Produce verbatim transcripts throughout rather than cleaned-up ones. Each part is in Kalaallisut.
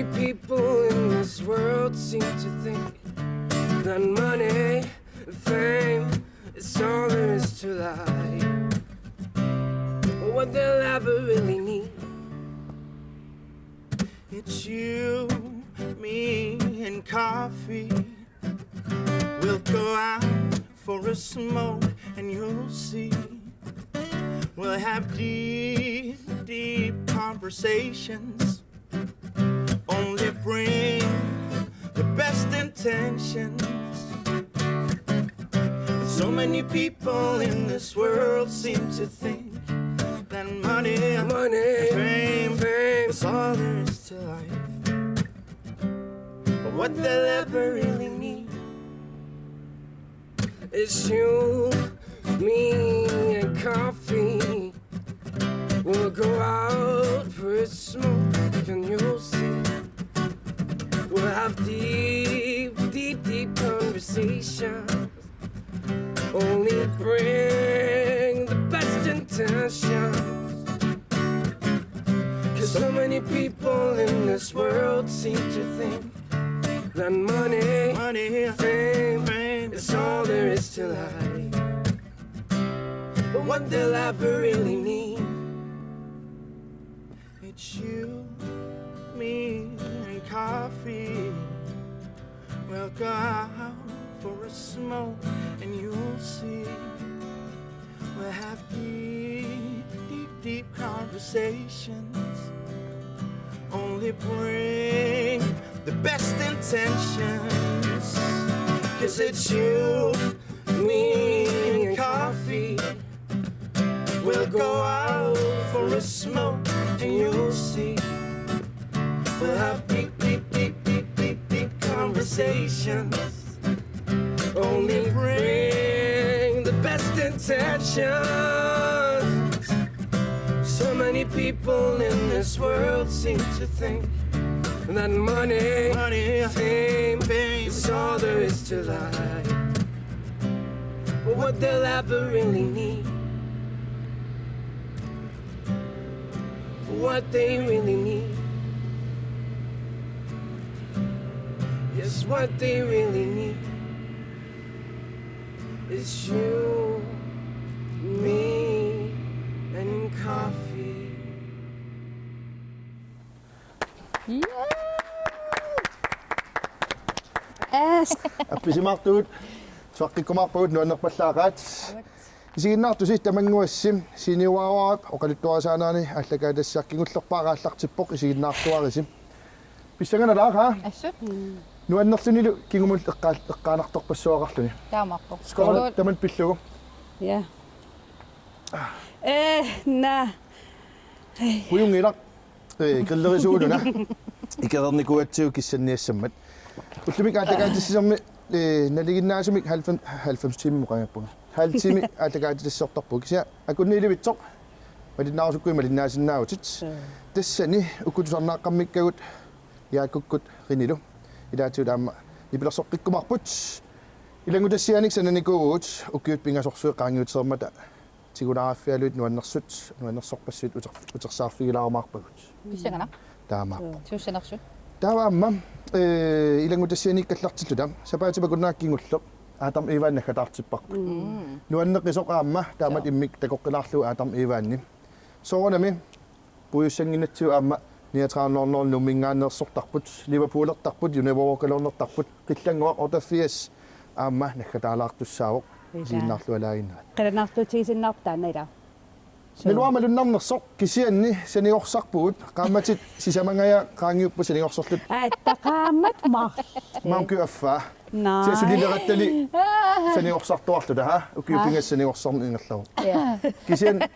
People in this world seem to think that money, fame, is all there is to life. But what they'll ever really need, it's you, me, and coffee. We'll go out for a smoke and you'll see. We'll have deep, deep conversations. Only bring the best intentions. So many people in this world seem to think that money, money, fame, fame is all there is to life. But what they'll ever really need is you, me, and coffee. We'll go out for a smoke and you'll see. We'll have deep, deep, deep conversations. Only bring the best intentions. 'Cause so many people in this world seem to think that money, money, fame, fame is all there is to life. But what they'll ever really need, it's you, me, and coffee. We'll go out for a smoke and you'll see. We'll have deep, deep, deep conversations. Only bring the best intentions. 'Cause it's you, me, and coffee. We'll go out for a smoke and you'll see. We'll have deep, deep, deep, deep, deep, deep conversations. Only bring the best intentions. So many people in this world seem to think that money, money, fame, fame is all there is to life. But what they'll ever really need, what they really need, yes, what they really need is you, me, and coffee. Yes. Appisimaartugut, suaqqikkumaarpagut, nuannerpallaaqaat. Isiginnaartusi, tamannguassi siniuaruarap oqaluttuarisaanerani aallakaatitassiaq kingullerpaaq aallartippoq, isiginnaartuarisi. Pissanganalaaq, aa? Assut. Nuannerlunilu kingumut eqqaa-, eqqaanartorpassuaqarluni. Taamaappoq. Skål, tamanna pillugu. Ja. Eh, na. Kujunngilaq. Eh, grillerisuguluna. Ikerernikuugatsigu kissanniassammat. Ullumikkut aallakaatitassiami, eh, nalinginnaasumik halvfems, halvfems timer muqangappunga. Halv time aallakaatitassiortarpugut. Kisianni akunniilivitsoq. Malinnaarusukkuit malinnaasinnaavutit. Tassani uku tusarnaaqqammikkagut Jaakukkut Rinilu. Ilaatigut aamma nipilersoqqikkumaarput. Ilanngutassiaanik sananikuuvugut ukiut pingasorsuit qaangiutereermata tigulaaraffigalugit nuannersut, nuannersorpassuit uter-, utersaarfigilaarumaarpagut. Pissanganaq. Taamaappoq. Suussanersut. Taava aamma, eh, ilanngutassianiikkallartilluta sapaatip-akunnerata kingulleq Adam Evaanni naggataartipparput. Nuanneqisoq aamma taamatut immikkut takoqqilaarlugu Adam Evaanni. Soorunami puigussannginnatsigu aamma niogtredive nul nul Nuumminngaanneersortarput, Liverpoolertarput, Univåg-kaluarnertarput, Qillannguaq otteogfirs aamma naggataalaartussaavoq. Isiginnaarlualaaginnaat. Qilanaartuutigisinnaarput taanna, ilaa? Naluara malunnarnersoq, kisianni sanigorsarpugut, qaammatit sisamangajaat qaangiupput sanigorsarlutik. Aatta qaammat marluk. Maanna ukiup affaa. Naa. Tia sulilerattali sanigorsartuarluta, aa? Ukiut pingasut sanigorsarneq ingerlavoq. Kisianni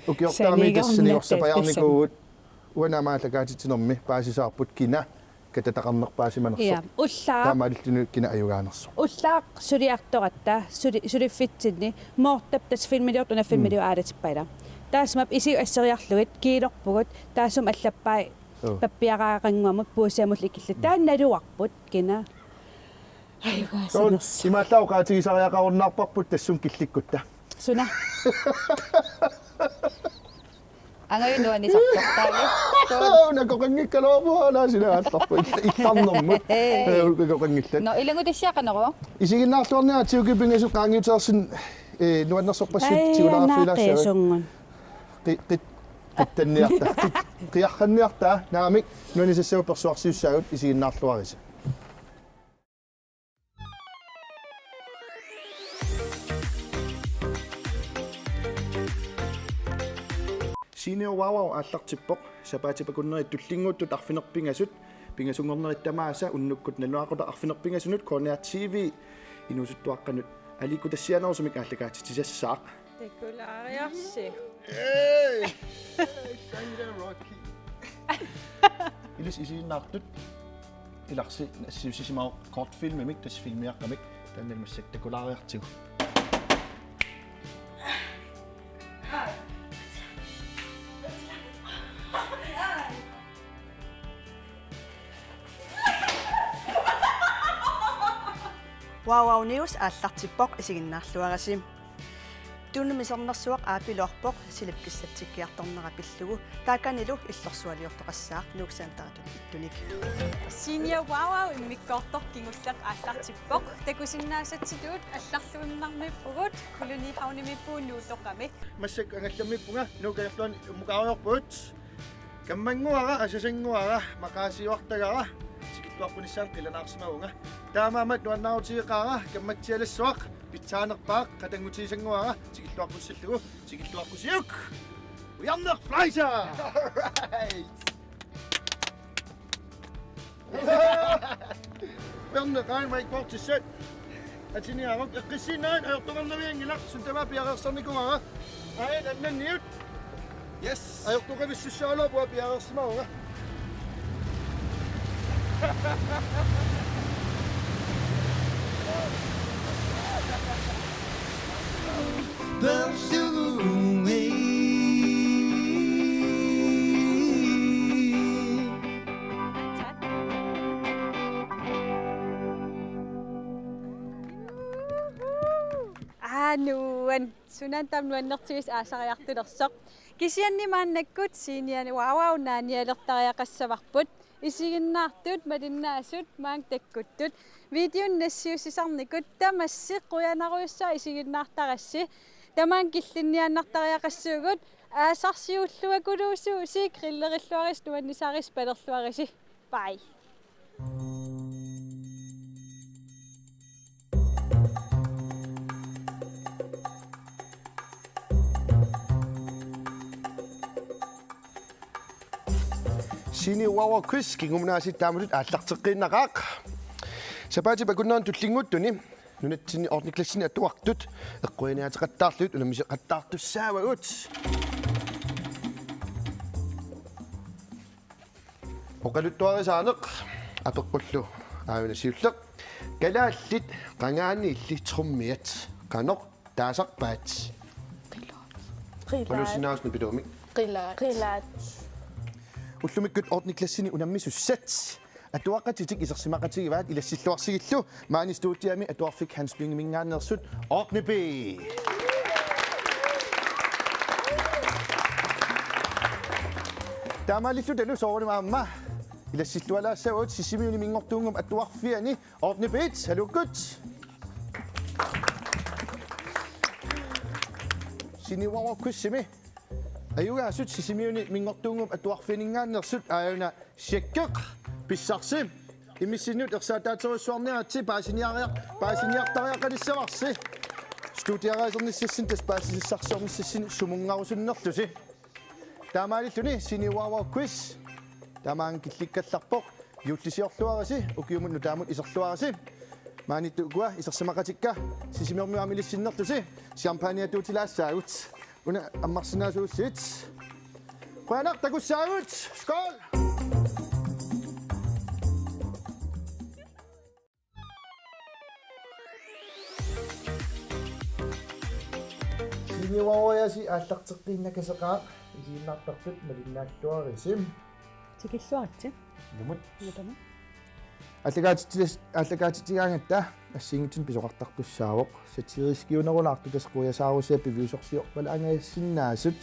ukiortaami tassa sanigornata sanigorsapajaarnikuuvugut, uanga aamma aallakaatitsinermi paasisaarput kina katataqarnerpaasimanersoq. Ja, ullaaq. Taamaalilluni kina ajugaanersoq. Ullaaq suliartoratta, suli-, suliffitsinni, Mortap tassa filmiliortoq una filmiliortoq aalatippaa, ilaa. Taassuma isigut asseriarlugit kiilorpugut, taassuma allappai pappiaraqannguamut puussiamullu ikilluta. Taanna naluarput kina. Ajugaasinnersoq. Imaallaat oqaatigisariaqarunnaarparput tassunga killikkutta. Suna. Angajulluani sartortaali. Aa, nakoqanngikkaluarpoq aana sila aallarpoq. Illarnermut. Hej. Ee, nakoqanngillat. Nå, ilanngutassiaq qanoruvoq? Isiginnaarluarniaratsigu pingasut qaangiuteersinnut, ee, nuannersorpassuit. Ai, tigulaarfiilaassaavat. Naaqiisungun. Qi-, qi-, qittanniarta. Qi-, qiarranniarta. Naamik, nuannisassagut persuarsiussaagut isiginnaarluarisi. Senior Wow Wow aallartippoq, sapaatip-akunneri tullinnguuttut arfineq-pingasut, pingasunngornerit tamaasa unnukkut nalunaaqutaq arfineq-pingasunut K N R T V inuusuttuaqqanut aliikkutassianerusumik aallakaatitsisassaaq. Takulaariarsi. Hey! Sanja Rocky. Ilissi isiginnaartut. Ilarsi nassiussisimavoq kortfilmimik, tassa filmiaqqamik, taanna massakkut takulaariartigu. Wow Wow News aallartippoq, isiginnaarluarisi. Tunumi sermersuaq aapiloorpoq silip kissatsikkiartornera pillugu. Taakanilu illorsualiortoqassaaq Nuuk Centeritut ittunik. Senior Wow Wow immikkoortoq kingulleq aallartippoq. Takusinnaasatsitut allarluinnarmiippugut, Kolonihavnimiippugut Nuuttoqami. Massakkut angallammiippunga Nuuk Ajerluani ummukaariorpugut. Kammannguara, asasannguara, maqaasiuartagara, tikilluarpunissaanik qilanaarsimavunga. Taamaammat nuannaarutigeqaara, kammatsialassuaq, pitsaanerpaaq, qatanngutigisannguara, tikilluaqqussallugu, tikilluaqqusiuk! Ujarneq Fleischer! All right! Bjarne, qaammat wakeboardissat. Atiniaruk, eqqissiinnarit ajortoqarnavianngilaq, suut tamaasa piareersarnikuuara. Aajuna annanniut. Yes. Ajortoqavissussagaluarpoq, piareersimavunga. Aa, nuan. Sunaana taama nuannertigisoq aasariartulersoq. Kisianni maannakkut Senior Wow Wow naanialertariaqassavarput. Isiginnaartut malinnaasut maanga takkuttut. Videonik nassiussisarnikut tamassi qujanarujussuaq isiginnaartarassi. Tamaanga killinniaannartariaqassuugut, aasarsiulluakuluusuusi, grillerilluarisi, nuannisaarissi, palerluarisi. Bye. Senior Wow Wow Quiz kingumut aasiit taamatut aallarteqqiinnaqaaq. Sapaatip akunnerani tullinnguuttuni nunatsinni ottende klassini atuartut eqquiniaateqattaarlugit unammisoqattaartussaavagut. Oqaluttuarisaaneq apeqqullu aajuna siulleq. Kalaallit qangaaniilli trommiat qanoq taasarpaat? Qilaat. Qilaat. Oqaluussinnaagussi nipiluumik. Qilaat. Qilaat. Ullumikkut ottende klassini unammisussat atuaqatitik isersimaqatigivaat ilassilluarsigillu. Maani studiami atuarfik Hans Lyngeminngaanneersut ottende B. Taamaalillutalu soorunami aamma ilassillualaassavagut Sisimiuni Minngortuunnguup Atuarfiani ottende B-t. Haluukkut. Senior Wow Wow Quizimi ajugaasut Sisimiuni Minngortuunnguup Atuarfianinngaanneersut aajuna Sjakkeq, pissarsi. Imissinnut ersaataaterujussuarniaritsi, paasiniariaq-, paasiniartariaqalissavarsi. Studiaraasernissassinnut tassa paasisassarsiornissassinnut sumunngarusunnerlusi. Taamaalilluni Senior Wow Wow Quiz tamaanga killikkallarpoq. Juullisiorluarisi, ukiumut nutaamut iserluarisi. Maaniittut ukua isersimaqatikka Sisimiormiut aamma ilissinnerlusi champagne atuutilaassaagut. Una ammarsinnaasuussigit. Qujanaq takussaagut. Skål! Senior Wow Wow-asi aallarteqqiinnakaseqaaq, isiginnaartartut malinnaalluarisi. Tikilluaritsi. Ilumut. Ilumut. Aallakaatitsilas-, aallakaatitsigaangatta assigiinngitsunik pisoqartartussaavoq. Satiriskiunerulaartoq, tassa quiasaarusiat piviusorsiorpaluk angajassinnaasut.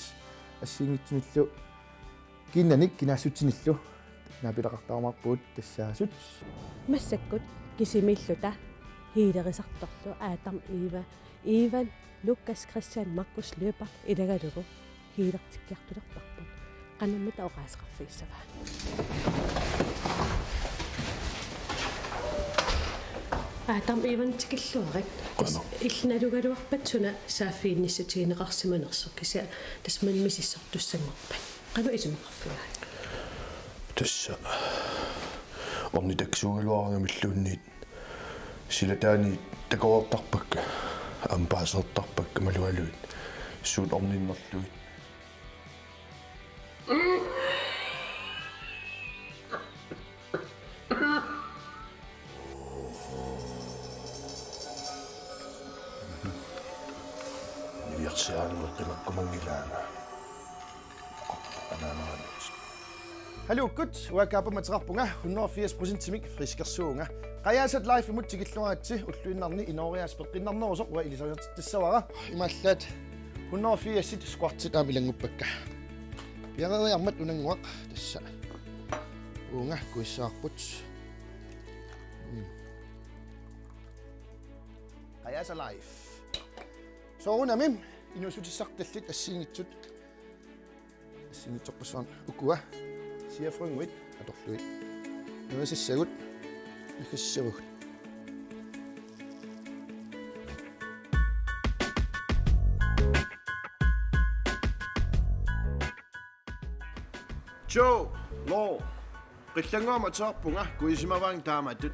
Assigiinngitsunillu kiinnanik kinaassutsinillu naapileqartarumaarpugut tassaasut. Massakkut kisimiilluta healerisartorlu Adam, Eva, Ivan, Lukas, Christian, Markus Løber ilagalugu healertikkiartulerparput. Qanoq-mita oqaaseqarfigissavaat? Adam, Ivan tikilluarit. Qanoq? Illit nalugaluarpat suna saaffiginnissutigineqarsimanersoq kisianni tassa maani misissortussanngorpat. Qanoq isumaqarfigaat? Tassa ornitakkisuugaluaraangamilluunniit silataani takoreertarpakka, aamma paasereertarpakka imaluunniit suut orninnerlugit. Niviarsiaannguaq qimakkumanngilaanga. Anaanaanut. Hallo, kut, uanga Kaapamik ateqarpunga, hundrede og firs procentimik friskersuuvunga. Qajaasat Live-imut tikilluaritsi, ulluinnarni inooriaaseq peqqinnarnerusoq uanga ilisariartitassavara. Imaallaat hundrede og firs squatsit aamma ilannguppakka. Piareeriarmat unannguaq tassa. Uunga kuissaarput. Mm. Qajaasat Live. Soorunami inuussutissartallit assigiinngitsut. Assigiinngitsorpassuarnik ukua siafrunguit atorlugit. Nuisissagut. Nuisissagut. Joe, Law. Qilannguamik ateqarpunga, kuisimavaanga taamatut.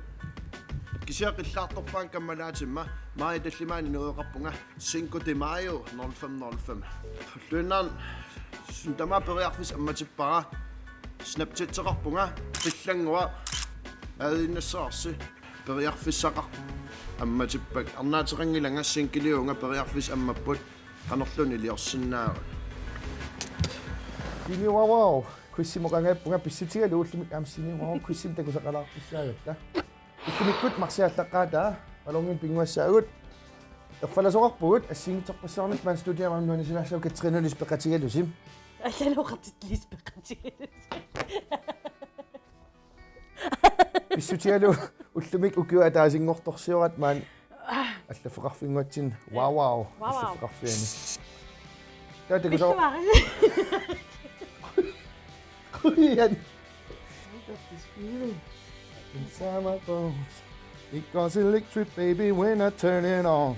Kisianni qillaartorpaanga kammalaatima, maaji tallimaanni nueqarpunga, Cinco de Mayo, nul fem nul fem. Ulluinnarni suna tamaat periarfissaq ammatippara, Snapchateqarpunga, qilannguaq, aajinnassarsi, periarfissaqarpoq ammatippakka, arnaateqanngilanga, single-iuvunga, periarfissaq ammapput, qanorluunniit iliorsinnaavat. Sini wow wow. Quizimut qangaappunga pissutigalugu ullumi aamma Sini wow wow quizimik takusaqalaartussaagatta. Ullumikkut Marsiallaqqaataa ballonit pinnguassaagut. Erfalasoqarpugut assigiinngitsorpassuarnik maani studiami aamma nuannisinaassaaq Katrine Lise peqatigalusi. Allanoqartit Lise peqatigalusi. Pissutigalugu ullumi ukiup ataasinngortorsioratta maani allaffeqarfinnguatsinni. Wow wow. Wow wow. Allaffeqarfiani. Taava takuso-. Pissuari. Qujan. I got this feeling inside my bones. It goes electric, baby, when I turn it on.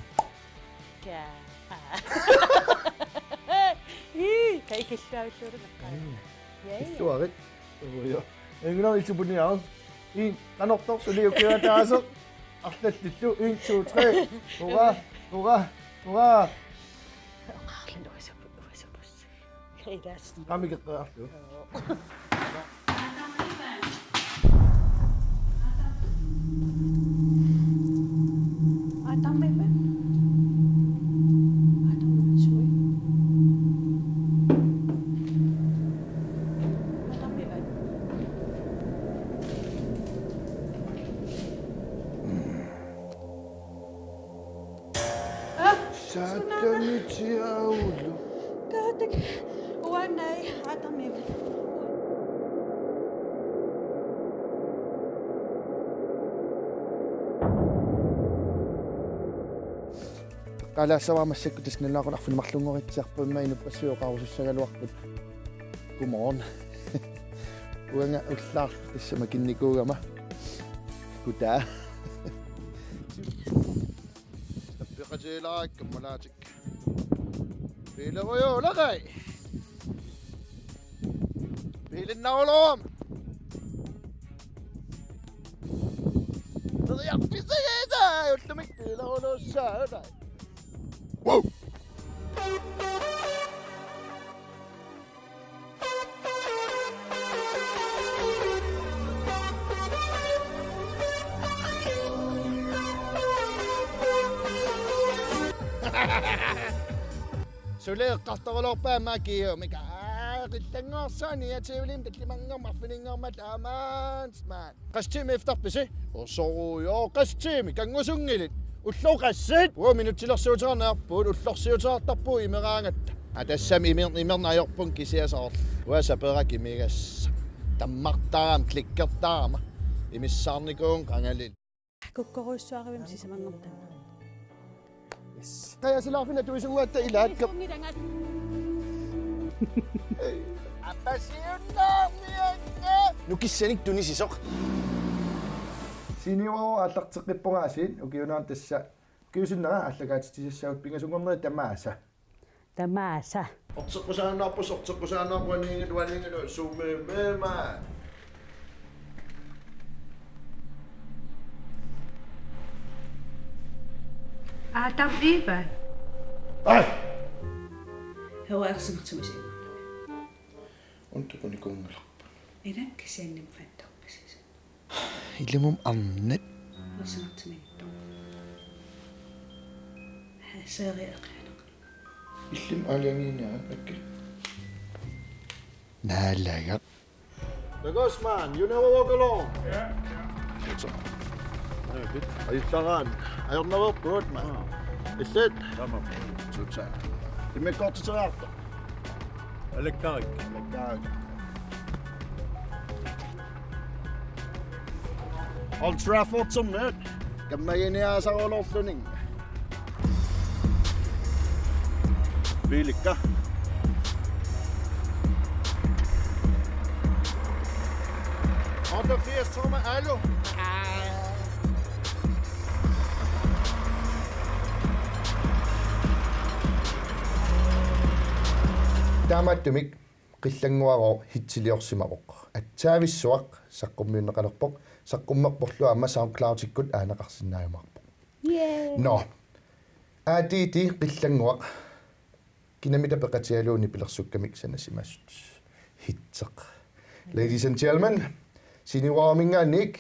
Ka-, aa. Ii, kai killuavilluulunga. Mm. Yay. Illuarit. Ujo. Englo isupuniao. I qanortoq suli ukiup ataaseq. Arlallillu. En, to, tre. Hurra, hurra, hurra. Oqarluni uasup-, uasupussi. Ilaas. Qamikeqqaarlu. Adam Ivan. Adam Ivan, sorry. Adam Ivan. Ah, saatani tiaulu. Kaatak, uanai, Adam Ivan. Qalaassavara massakkut tassa nalunaaquttap arfineq-marlunngoritsiarput immaqa inuppassuit oqarusussagaluarput. Godmorgen. Uanga ullaarlu tassa makinnikuugama. Goddag. Snappeqatigilaarikka kammalaatikka. Piilerujuulaqai. Piilinnaruloorama. Periarfissagisaa ullumi piileruluussaallunga. Wow. Suli eqqartorulorpa aamma kiumika. Aa, qillanngorsuani ja tiulim tallimanngormat arfininngormat aamma maan. Qassit tiimit efterpisi? Osorujo, qassit tiimit kanngusunngilit. Ulloq qassit? Uagut minutsilersuuteqarneq ajorpugut, ullorsiuteqartarpugut imeraangatta. Aa, tassami imer-, imerneq ajorpunga kisianni soorlu. Uanga saperakka imigassaq. Tammartarama, klikkertarama. Imissaarnikuuvunga qangali. Kukkorujussuarivimmi sisamanngormat taanna. Yes. Qajasilaarfinni atuisunnguatta ilaat. Apasiunnaarniannga. Nukissanik tunisisoq. Seniorerooq aallarteqqippunga aasiit, ukiunaana tassa. Ukiusinnera aallakaatitsisassaagut, pingasunngorneri tamaasa. Tamaasa. Orteqqusaannarpoq, orteqqusaannarpoq, aniinngilaq, aniinngilaq, sumimima. Adam, Eva. Ai! Heuersinertimisi. Untukunikuunngilarput. Inak kisianni fattorpasisut. Ilumut arnat. Ersinartimiittoq. Serie eqianaq. Illimmi aalajangiiniarit, okay. Naalagaq. The Ghost Man, you never walk alone. Ja, ja. Ajuttaraan. Ajornaveerput, man. Aa. Illit? Taama. Tuta. Immikkoortiteriarta. Alakkarik. Alakkarik. Old Trafford som nyt. Kammaginiaasaruloorluni. Biilikka. Otteogfirs tommer, allu. Taamaattumik Qillannguarooq hitsiliorsimavoq. Atsaavissuaq saqqummiunneqalerpoq. Saqqummerporlu aamma SoundCloudikkut aaneqarsinnaajumaarpoq. Yay! Nå. A D D Qillannguaq. Kinamita peqatigalugu nipilersukkamik sanasimasut. Hitseq. Ladies and gentlemen, Senioreroominngaanniit,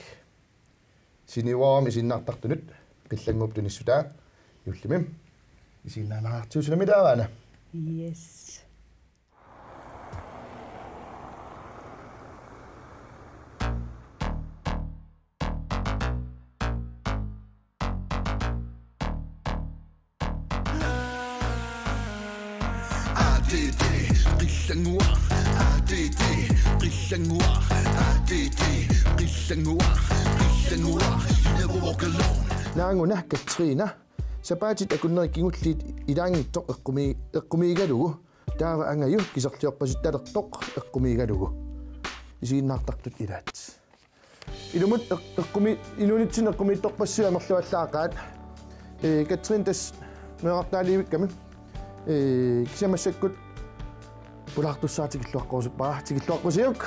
Senioreroomi isiginnaartartunut Qillannguup tunissutaa, juullimi isiginnaalaartigu, sulami taavaana. Yes. A D D, Qillannguaq, A D D, Qillannguaq, A D D, Qillannguaq, Qillannguaq, never walk alone. Naanguna Katrina, sapaatit akunneri kingulliit ilaanngitsoq eqqumi-, eqqumiigalugu, taava Angaju kiserliorpasittalertoq eqqumiigalugu. Isiginnaartartut ilaat. Ilumut eq-, eqqumi-, inuunitsinni eqqumiitsorpassuit amerlavallaaqaat. Ee, Katrine tassa meerartaaliivikkami. Ee, kisianni massakkut pulaartussaata tikilluaqqusuppara. Tikilluaqqusiuk.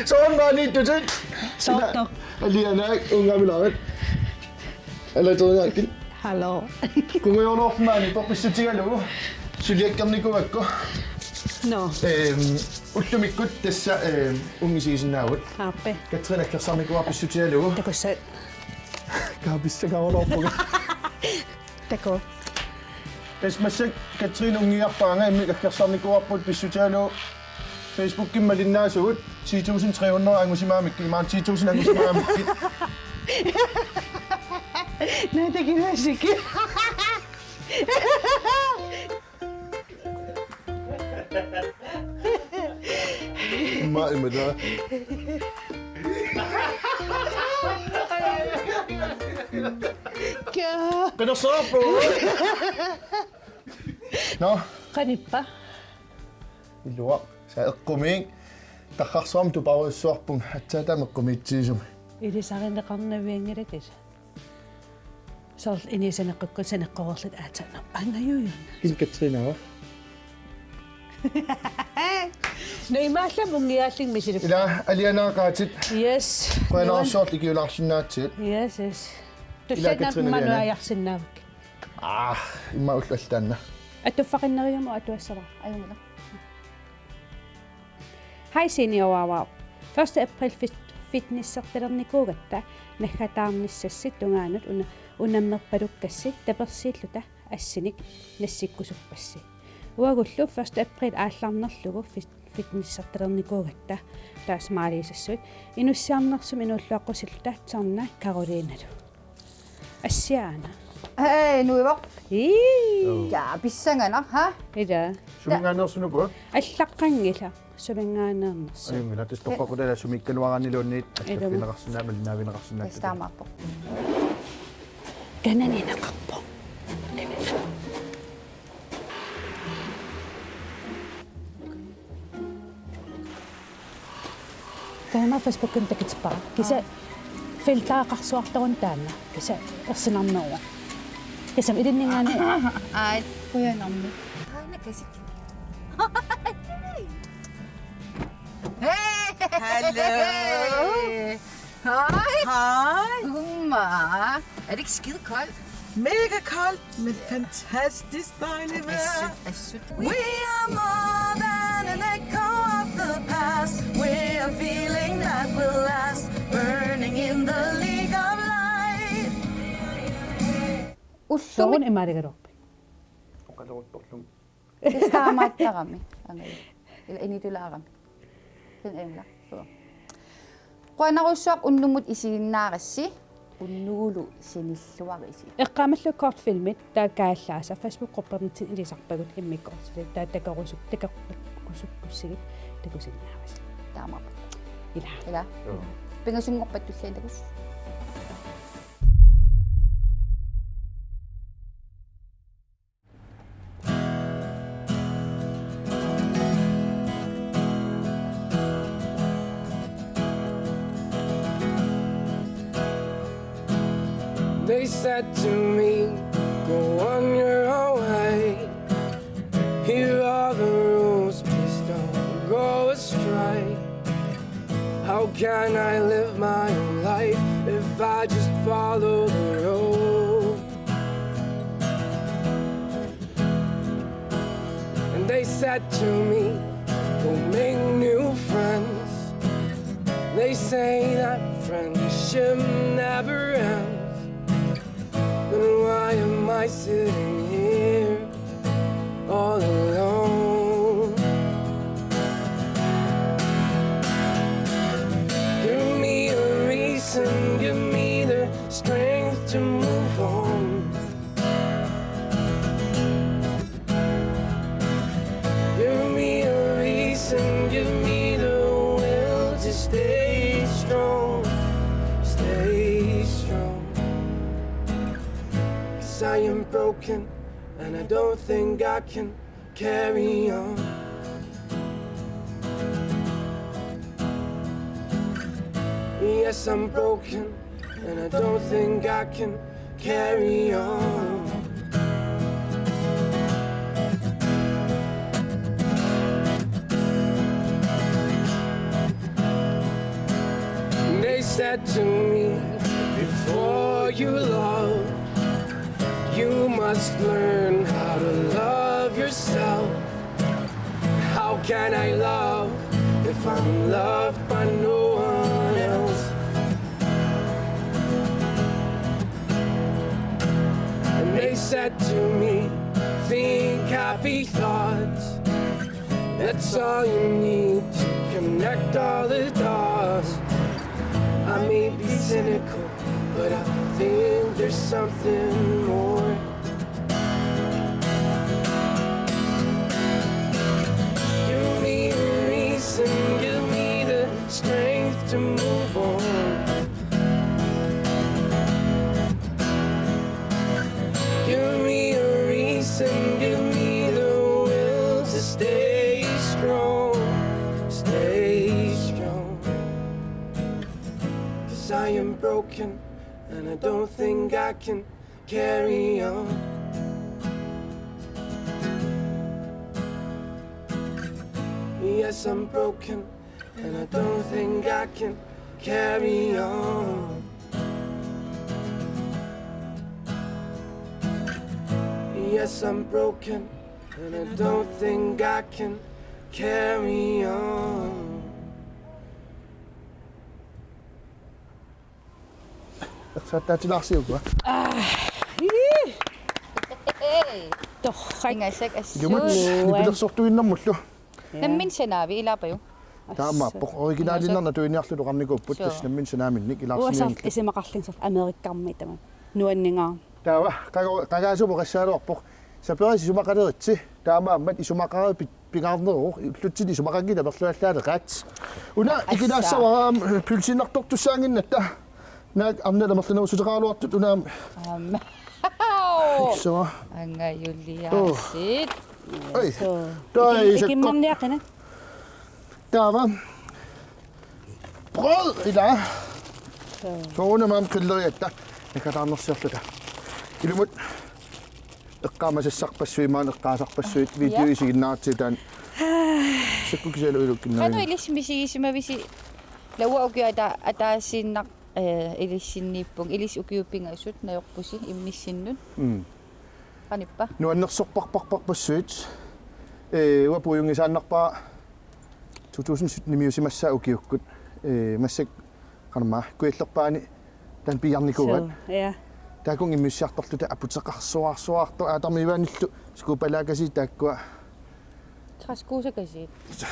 Soorlu maaniittutit. Soorlu. Ila, Alianaak, uungaamilaaruk. Alateriaakkin. Hallo. Qungujornermut maani pissutigalugu. Suliakkernikuuakku. Nå. Ehm, ullumikkut tassa, ehm, unngisigisinnaavugut. Aappi. Katrine aggersarnikuuara pissutigalugu. Takussat. Kaapissagaruloorpunga. Taku. Tassa massakkut Katrine unngigarpaanga, immikkut aggersarnikuuarput pissutigalugu. Facebookimi malinnaasugut ti tusind tre hundrede angusimagamikku, imaluunniit ti tusind angusimagamikku. Naa, takunassaagut. Immaqa immaqa. Kia. Qinersisoq. Nå. Qanippa? Iluaq. Sa eqqumiik. Tarrarsuarmik tuparujussuarpunga, aatsaat taama eqqumiitsigisumik. Ilisarineqarnavianngilatit. Soorlu inuit saneqqukkut saneqqoreerlutik aatsaat. Nå, Angaju. Kisianni Katrineva? Nå, imaallaat unngiaallunga misilip. Ila, Alianaaqaatit. Yes. Qujanarsuaq ikiulaarsinnaagatsigit. Yes, yes. Ila, Katrine, Alianaaq. Tulleriiaarsinnaavik. Aa, immaqa ullut allat taanna. Attuffaqinnerugama atuassavara. Ajunngilaq. Hej Seniorerooq. Første april fit-, fitnessertalernikuugatta naggataarnissassi tungaanut una-, unammerpalukkassi tapersiilluta assinik nassikkusuppassi. Uagullu første april aallarnerlugu fit-, fitnessertalernikuugatta taassumaaliisassuit inussiarnersumik inuulluaqqusilluta Tanna Karolinalu. Assiaana. Hej, nu er vi. Ii. Ja, pissanganaq, ha? Ila. Suminngaanneersunuku? Allaqqanngilaq, suminngaanneernersoq. Ajunngilaq, tassa toqqaqqutaalaa sumiikkaluaraanniluunniit, ilumut, allaffigineqarsinnaammat, naavineqarsinnaammat. Tassa taamaappoq. Kananineqarpoq. Taanna Facebookikkut takutippara. Kisianni filtereqarsuartarami taanna. Kisianni ersinarneruvoq. Kisianni ilinninngaanniit. Aa, qujanarmi. Taanna kasik. Hey! Hello. Hej. Hej. Gumma. Er det ikke skide koldt? Mega koldt, men fantastisk dejligt vejr. Assut, assut. We are more than an echo of the past. We are feeling that will last. Burning in the league of light. Ullumi. Sooruna imaaligaluarpit? Oqaluuttorlunga. Taamaattarami. Angaju. Ila initulaarami. Sen emla. Suu. Qujanarsuaq unnummut isiginnaarassi, unnugulu sanilluarisi. Eqqaamallugu kortfilmit taakaallaasa Facebook-gruppernitsinnut ilisarpagut immikkoortut, taava takorusuk-, takorusukkussigit takusinnaavasi. Taamaappoq. Ila. Ila. Joo. Pingasunngorpat tulliani takuss. They said to me, "Go on your own way. Here are the rules, please don't go astray. How can I live my own life if I just follow the rules?" And they said to me, "Go make new friends." They say that friendship never ends. Then why am I sitting here all alone? Give me a reason, give me the strength to move on. Give me a reason, give me the will to stay strong, stay strong. 'Cause I am broken and I don't think I can carry on. Yes, I'm broken and I don't think I can carry on. They said to me, "Before you love, you must learn how to love yourself." How can I love if I'm loved by no one else? And they said to me, "Think happy thoughts. That's all you need to connect all the dots." I may be cynical, but I think there's something more. Give me a reason, give me the strength to move on. Give me a reason, give me the will to stay strong, stay strong. 'Cause I am broken and I don't think I can carry on. Yes, I'm broken and I don't think I can carry on. Yes, I'm broken and I don't think I can carry on. Ersaattaatilaarsiuk, hva? Aa, ii. Torrak. Ingasak assut. Ilumut, nipilersortuinnarmullu. Ja. Nammineq sanaavi ilaapaju. Taamaappoq. Originalinnarnaq tuiniarluta oqarnikuupput. Suu. Tassa nammineq sanaaminnik ilaarsinnaanik. Uasarl isumaqarlunga soorlu Amerikkarmiit tamanna. Nuanninga. Taava, qaga-, qagaasup oqassaaluarpoq. Saperis isumaqaleritsi, taamaammat isumaqareerpit pingaarneruvoq, ullutsinni isumaqanngilaq amerluallaaleqaat. Una ikilaassavara aamma pølsiinnartortussaannginnatta. Naak arnat amerlanerussuteqaraluartut una aamma. Aamma. Issava. Angajuliaasit. Ai. Soo. Toi, ikim-, sakko. Ikimmarniaqina. Taava. Brød, ila. Soo. Soorunami aamma qillerigatta. Naggataarnersiorluta. Ilumut. Eqqaamasassarpassuit, maani eqqaasarpassuit, ja, video isiginnaartitaan. Sakku kisialu ilukkinnavian. Qanoq ilissi misigisimavisi Lauga ukiut ata-, ataasiinnaq, eh, ilissinniippunga, ilissi ukiut pingasut najorpusi immissinnut. Mm. Qanippa? Nuannersorparparparpassuit. Eh, uanga puiunngisaannarpara to tusind sytten-imiusimassaat ukiukkut. Eh, massakkut qanormaa, Kujallerpaani taanna piiarnikuugatta. Soo, ja. Taakkununnga immiussiartorluta aputeqarsuarsuartoq aatarmiivaanillu skuupalaakasiit taakkua. Træskuusakasiit.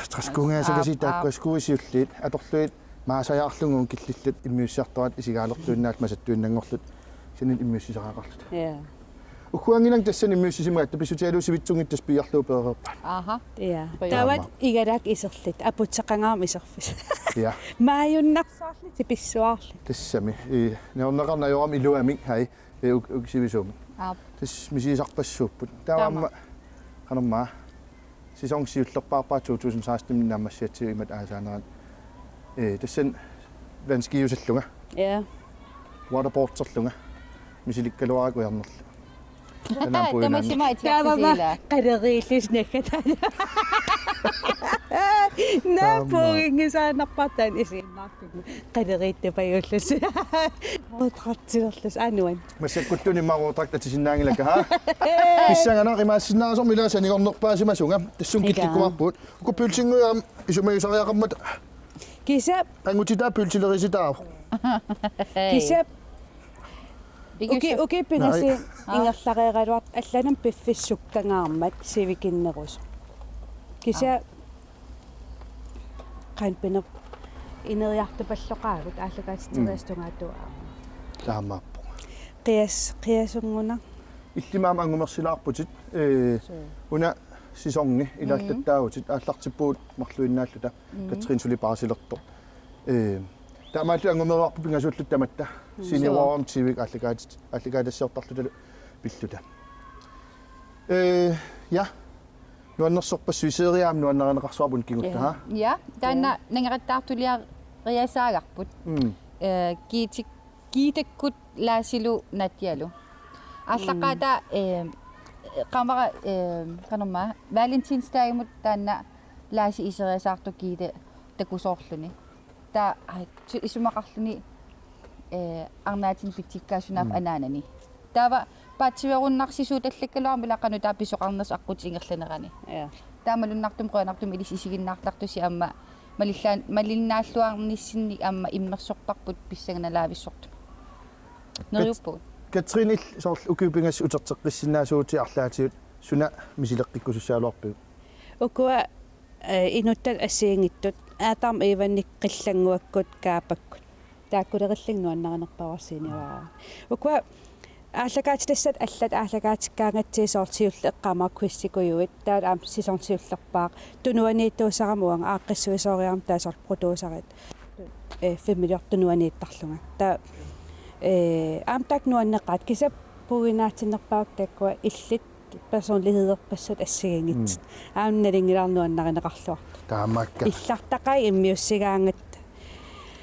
Træskuungaasakasiit. Aap, taakkua aap. Skuusiulliit atorlugit maasajaarlugit killillit immiussiartoraat isigaalertuinnaallutik masattuinnanngorlutik. Kisianni immiussisaqaqarluta. Ja. Ugguanngilanga tassani immiussisimagatta pissutigalugu sivitsunngitsoq piiarlugu peereerpaat. Aha. Ja. Taava. Taava igalaat iserlutit, aputeqangaarmat iserfissat. Ja. Maajunnaarsaarlutit, pissuaarlutit. Tassami. Ii, najorneqarneq ajorami iluamik, hai. Ii, uk-, uk-, sivisuumik. Aap. Tassa misigisarpassuupput. Taava. Taama. Aamma, qanormaa. Sæson siullerpaarpara to tusind seksten naammassigatsigu imatut aasaanerani. Ee, tassani vandskiusallunga. Ja. Waterboarderlunga. Misilikkaluarakku ujarnerlu. Taanna puinaanni. Tamassi maitsi. Taava arsisiila. Qaleriillusi naggataat. Naa. Taama. Puiunngisaannarpara taanna isiginnaartunga. Qaleriittupajuullusi. Roodratsilerlusi anuan. Massakkulluunniit immaqa Roodragt atisinnaanngilakka, ha? Pissanganaq imaassinnaasormi ilaa sanigornerpaasimasunga. Tassunga. Ika. Killikkuarpugut. Uku pølsinngui aamma isumagissariaqarmata. Kisianni. Angutitaa pølsilerisitaavoq. Kisianni. Uki-, ukiut pingasut. Naa. Ingerlareeraluartut allanut piffissaq sukkangaarmat sivikinnerusoq. Kisianni. Aap. Qanpinerp ineriartupalloqaagut aallakaatitseriarluta tungaatigut aamma. Taamaappoq. Qias-, qiasunnguaq. Illimmi aamma angumersilaarputit, ee, suu, una sæsoni ilaallattaavutit, mm, aallartippugut marluinnaalluta, mm, Katrine suli paasilertoq. Ee, taamaallutik angumereerparput pingasuulluta tamatta. Mm. Seniorermi T V-kkut aallakaatit-, aallakaatitsiortarlutalu pilluta. Ee, ja. Nuannersorpassuit, serie aamma nuannarineqarsuarput kingutta, ja, ha? Ja, taanna, ja, nangeqattaartuliariasaagarput. Mm. Eh, Giitik-, Giitakkut Laasilu Nadjalu. Aallaqqaataata, mm, eh, qamara, eh, qanormaa, Valentinsdagimut taanna Laasi iseriasaartoq Giita takusoorluni. Taava, ai, su-, isumaqarluni, eh, arnaatinik pitsikkaasunaavoq, mm, anaanani. Taava paatsiveerunnarsisuutallakkaluarami ilaa qanoq taava pisoqarnersoq aqqutit ingerlanerani. Ja. Taava malunnartumik qujanartumik ilissi isiginnaartartusi aamma malillaan-, malinnaalluarnissinni aamma immersorparput pissanganalaavissortumik. Neriuppugut. Kat-, Katrine, illit soorlu ukiut pingasut uterteqqissinnaasuutit arlaatigut suna misileqqikkusussagaluarpiuk? Ukua, eh, inuttat assigiinngitsut, Adam Evani Qillannguakkut Kaapakkut. Taakkulerillugit nuannarinerpaavara seniorermi. Ukua aallakaatitassat allat aallakaatikkaangatsigit soorlu siulleq eqqaamavara quizikujuit, taava aamma sæson siullerpaaq, tunuaniittuusarama uanga aaqqissuisooriarama taava soorlu producerit, eh, filmiliortut tunuaniittarlunga. Taava, eh, aamma taakku nuanneqaat, kisianni puiuinaatinnerpaavakka taakkua illit personlighederpassuit assigiinngitsut. Mm. Aamma nalunngilara nuannarineqarluartut. Taamaakka. Illartaqaat immiussigaangatta.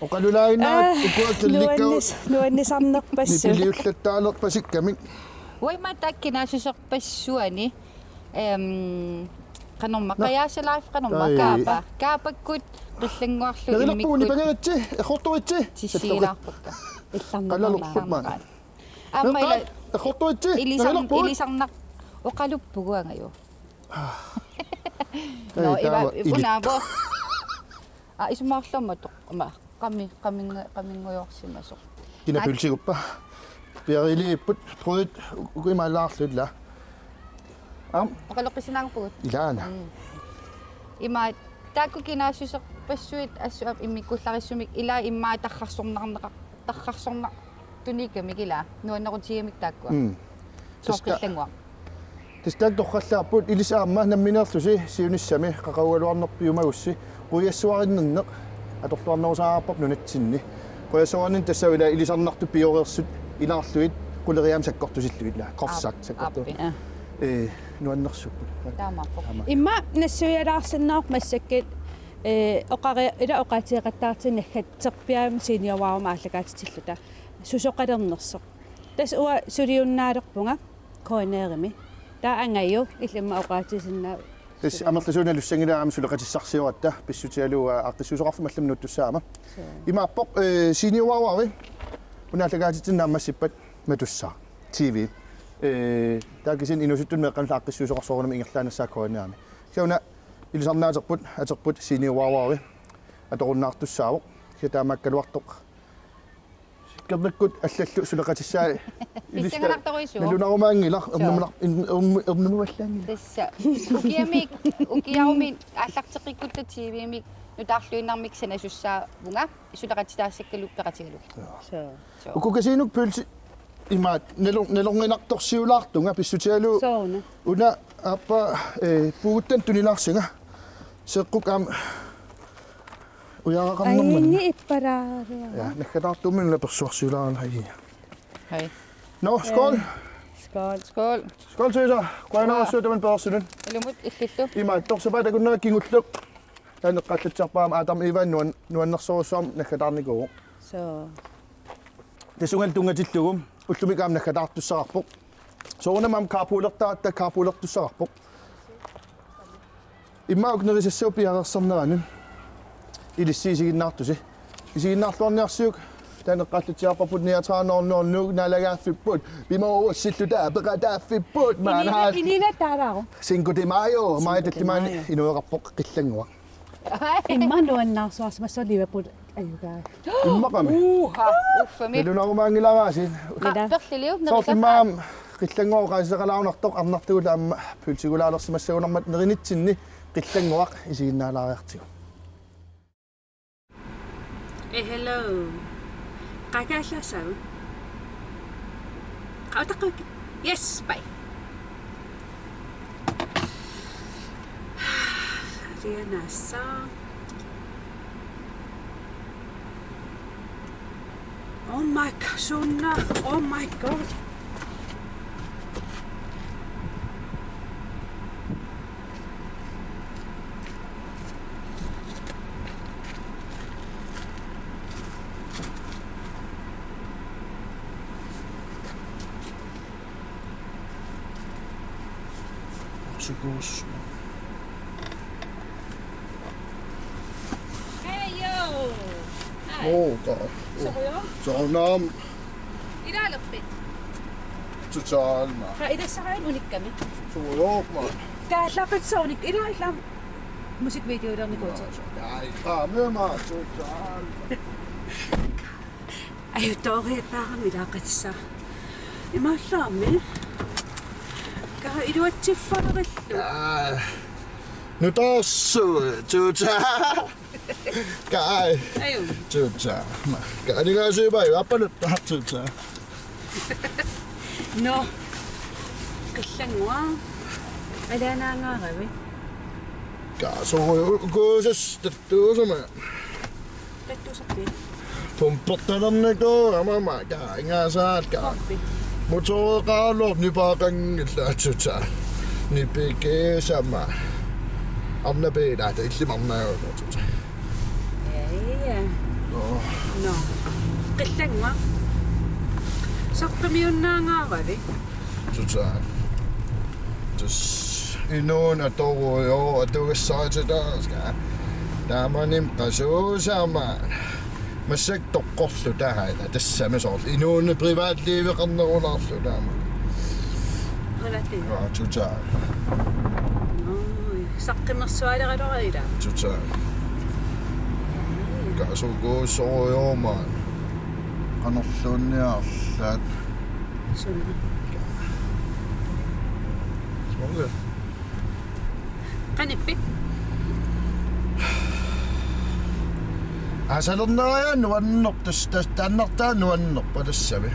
Oqalulaaginnarpara. Aa, ukua killikkagut. Nuannis-, nuannisarnerpassuk. Nipiliullattaalerpasikkamik. Uanga taakku kinaassuserpassuani, ehm, qanormaa, na-, Qajaasa Life qanormaa, ai. Kaapa. Kaapakkut Qillannguarlu. Nerilerpugut immikkut. Nipangeritsi, errortoritsi. Tissiilaarpakka. Illarneqarnera. Qalerput maani. Aamma ila errortoritsi, ilisar-, nerilerpugut. Ilisarnaq oqaluppugut angajoq. Ai, no, iva, taava ilit. Ipunaavo. Aa, isumaqarluarmat toq-, ama, qami-, qamingu-, qamingujoorsimasoq. Kina pølsiguppa? Piareerput, brødit, u-, uku imaalaarluta. Aamma. Oqaloqqissinnaanngorpugut. Ilaana. Mm. Ima, taakku kinaassuserpassuit assut aamma immikkullarissumik ilaa immaqa tarrarsornarneqa-, tarrarsorna-, Unikamik ila, nuannerutigamik taakkua. Mm. Soorlu Tassa- Qillannguaq. Tassa taakku torrallaapput, ilissi aamma nammineerlusi siunissami qaqugugaluarneq piumagussi qujassuarinninneq atorluarnerusariaqarparput nunatsinni. Qujassuarinninneq tassa ila ilisarnartut pioreersut ilaarlugit quleriaammik sakkortusillugit ila. Groft sagt, Aap, sakkortu-. Aappi, aa. Ee, nuannersuupput. Taamaappoq. Taama. Immaqa nassuialaarsinnaavarput massakkut, ee, oqari-, ila oqaatigeqattaartinnagit naggatserpiaammik Senior Wow-mi aallakaatitilluta. Susoqalernersoq. Tassa uanga suliunnaalerpunga K N R-imi. Taava angaju illit immaqa oqaatigisinnaavit. Tassa amerlasuut nalussanngilaat aamma suleqatissarsioratta pissutigalugu aaqqissuisoqarfimmi allamut nuuttussaagama. Suu. Imaappoq, ee, Senior Wow-imi una aallakaatitsineq naammassippat Matussaaq T V. Ee, taava kisianni inuusuttunut meeqqanullu aaqqissuisoqarsorunami ingerlaannassaaq K N R-imi. Kisianni una ilisarnaaterput aterput Senior Wow-imi atorunnaartussaavoq. Kisianni taamaakkaluartoq Sikkerngikkut allallu suleqatissaat ilissi. Pissanganartorujussuuvoq. Nalunarumaanngilaq. Suu. Ernumanar-, in-, ernu-, ernumallaanngilaq. Tassa. Ukiamik, ukiarumik aallarteqqikkutta T V-mik nutaarluinnarmik sanasussaavunga suleqatitaassakkalu peqatigalugu. Suu. Suu. Suu. Uku Casino Pølse imaat nalor-, nalorninartorsiulaartunga pissutigalugu. Sooruna. Una aappaa, ee, puuguttanut tunilaarsinga. Seeqqukka aamma ujaraqarnermut. Ajunngilaq ippalaarua. Ja, naggataartuummi una persuarsiulaarana aji. Hej. Nå, skål. Skål. Skål. Skål, Tøser. Qujanarsuaq tamanna pereersunut. Ilumut illillu. Imaattoq sapaatip akunnera kingulleq. Taanna eqqaallatsiarpara aamma Adam Ivan nuan-, nuannersorujussuarmik naggataarnikuuvoq. Suu. Tassunga tunngatillugu ullumikkut aamma naggataartussaqarpoq. Soorunami aamma carpoolertaratta carpoolertussaqarpoq. Immaqa uku nerisassavut piareersarnerani ilissi isiginnaartusi. Isiginnaarluarniarsiuk taanna eqqaallatsiarparput niogtredive nul nul Nuuk naalagaaffipput. Pimoorussilluta peqataaffipput. Maanna. Inina, inina taalaaruk. Cinco de Mayo, Cinco de Mayo. Maja tallimaanni inueqarpoq Qillannguaq. Immaqa nuannaarsuarsimassaaq Liverpool ajugaa. Immaqami. Uha, uffami. Nalunarumaanngilaraasiit. Qa-, perliliu, soorlu nerita. Immaqa Qillannguaq oqaasisaqalaarnartoq arnartugut aamma pølsigulaalersimassagunarmat nerinitsinni Qillannguaq isiginnaalaariartigu. Eh, hello. Qakaallaassavat? Qautaqqavikki. Yes, bye. Rianassa. Oh my God, Sunna. Oh my God. Sukuus. Hej, jo. Hej. Oo, ka-, oo. Sorujuk? Soorunami. Ilaalerpit? Total, ma. Qa ilassaraat unikkami. Sorujuk, ma. Kaallappit soonik. Ilaa, ilaa. Musikvideolernikuutit. Ai, qa, me, ma, total. Ajutooriattaarami ilaaqatissaq. Imaallaarmi. Qa iluatsiffarerillu. Aa. Nutaarsuaq, tuta. Qa. Aju. Tuta. Qa aningaasiviuvoq, appalut, tuta. Nå. Qillannguaq. Alaanaangaaravit? Qa, soorlu kuusas tattuusama. Tattuusarpit? Pumpertalernikuugama, qa, ingaasaat, qa. Aappi. Motoreqaraluartoq nipaaqanngilaq, tuta. Nipigisama. Arnapiilaata illimarnaagututa. Ja, ja. Nå. Nå. Qillannguaq. Saqqummiunnaangaaravit? Tuta. Tassa inuuneq atorujuk, atugassarititaasarput. Taamani qasuusama. Massakkut toqqorluta taanna. Tassami soorlu. Inuuneq privatliveqarnerulaarluta taama. Privatliv? Aa, tuta. Oj, saqqummersualeraluarpit ila? Tuta. Qa sukuussorujussuuvoq. Qanorluunniit arlaat. Suna. Smager. Qanippit? Asalerneriaat nuannerpoq, tas-, tas-, taannartaa nuannerpoq tassami.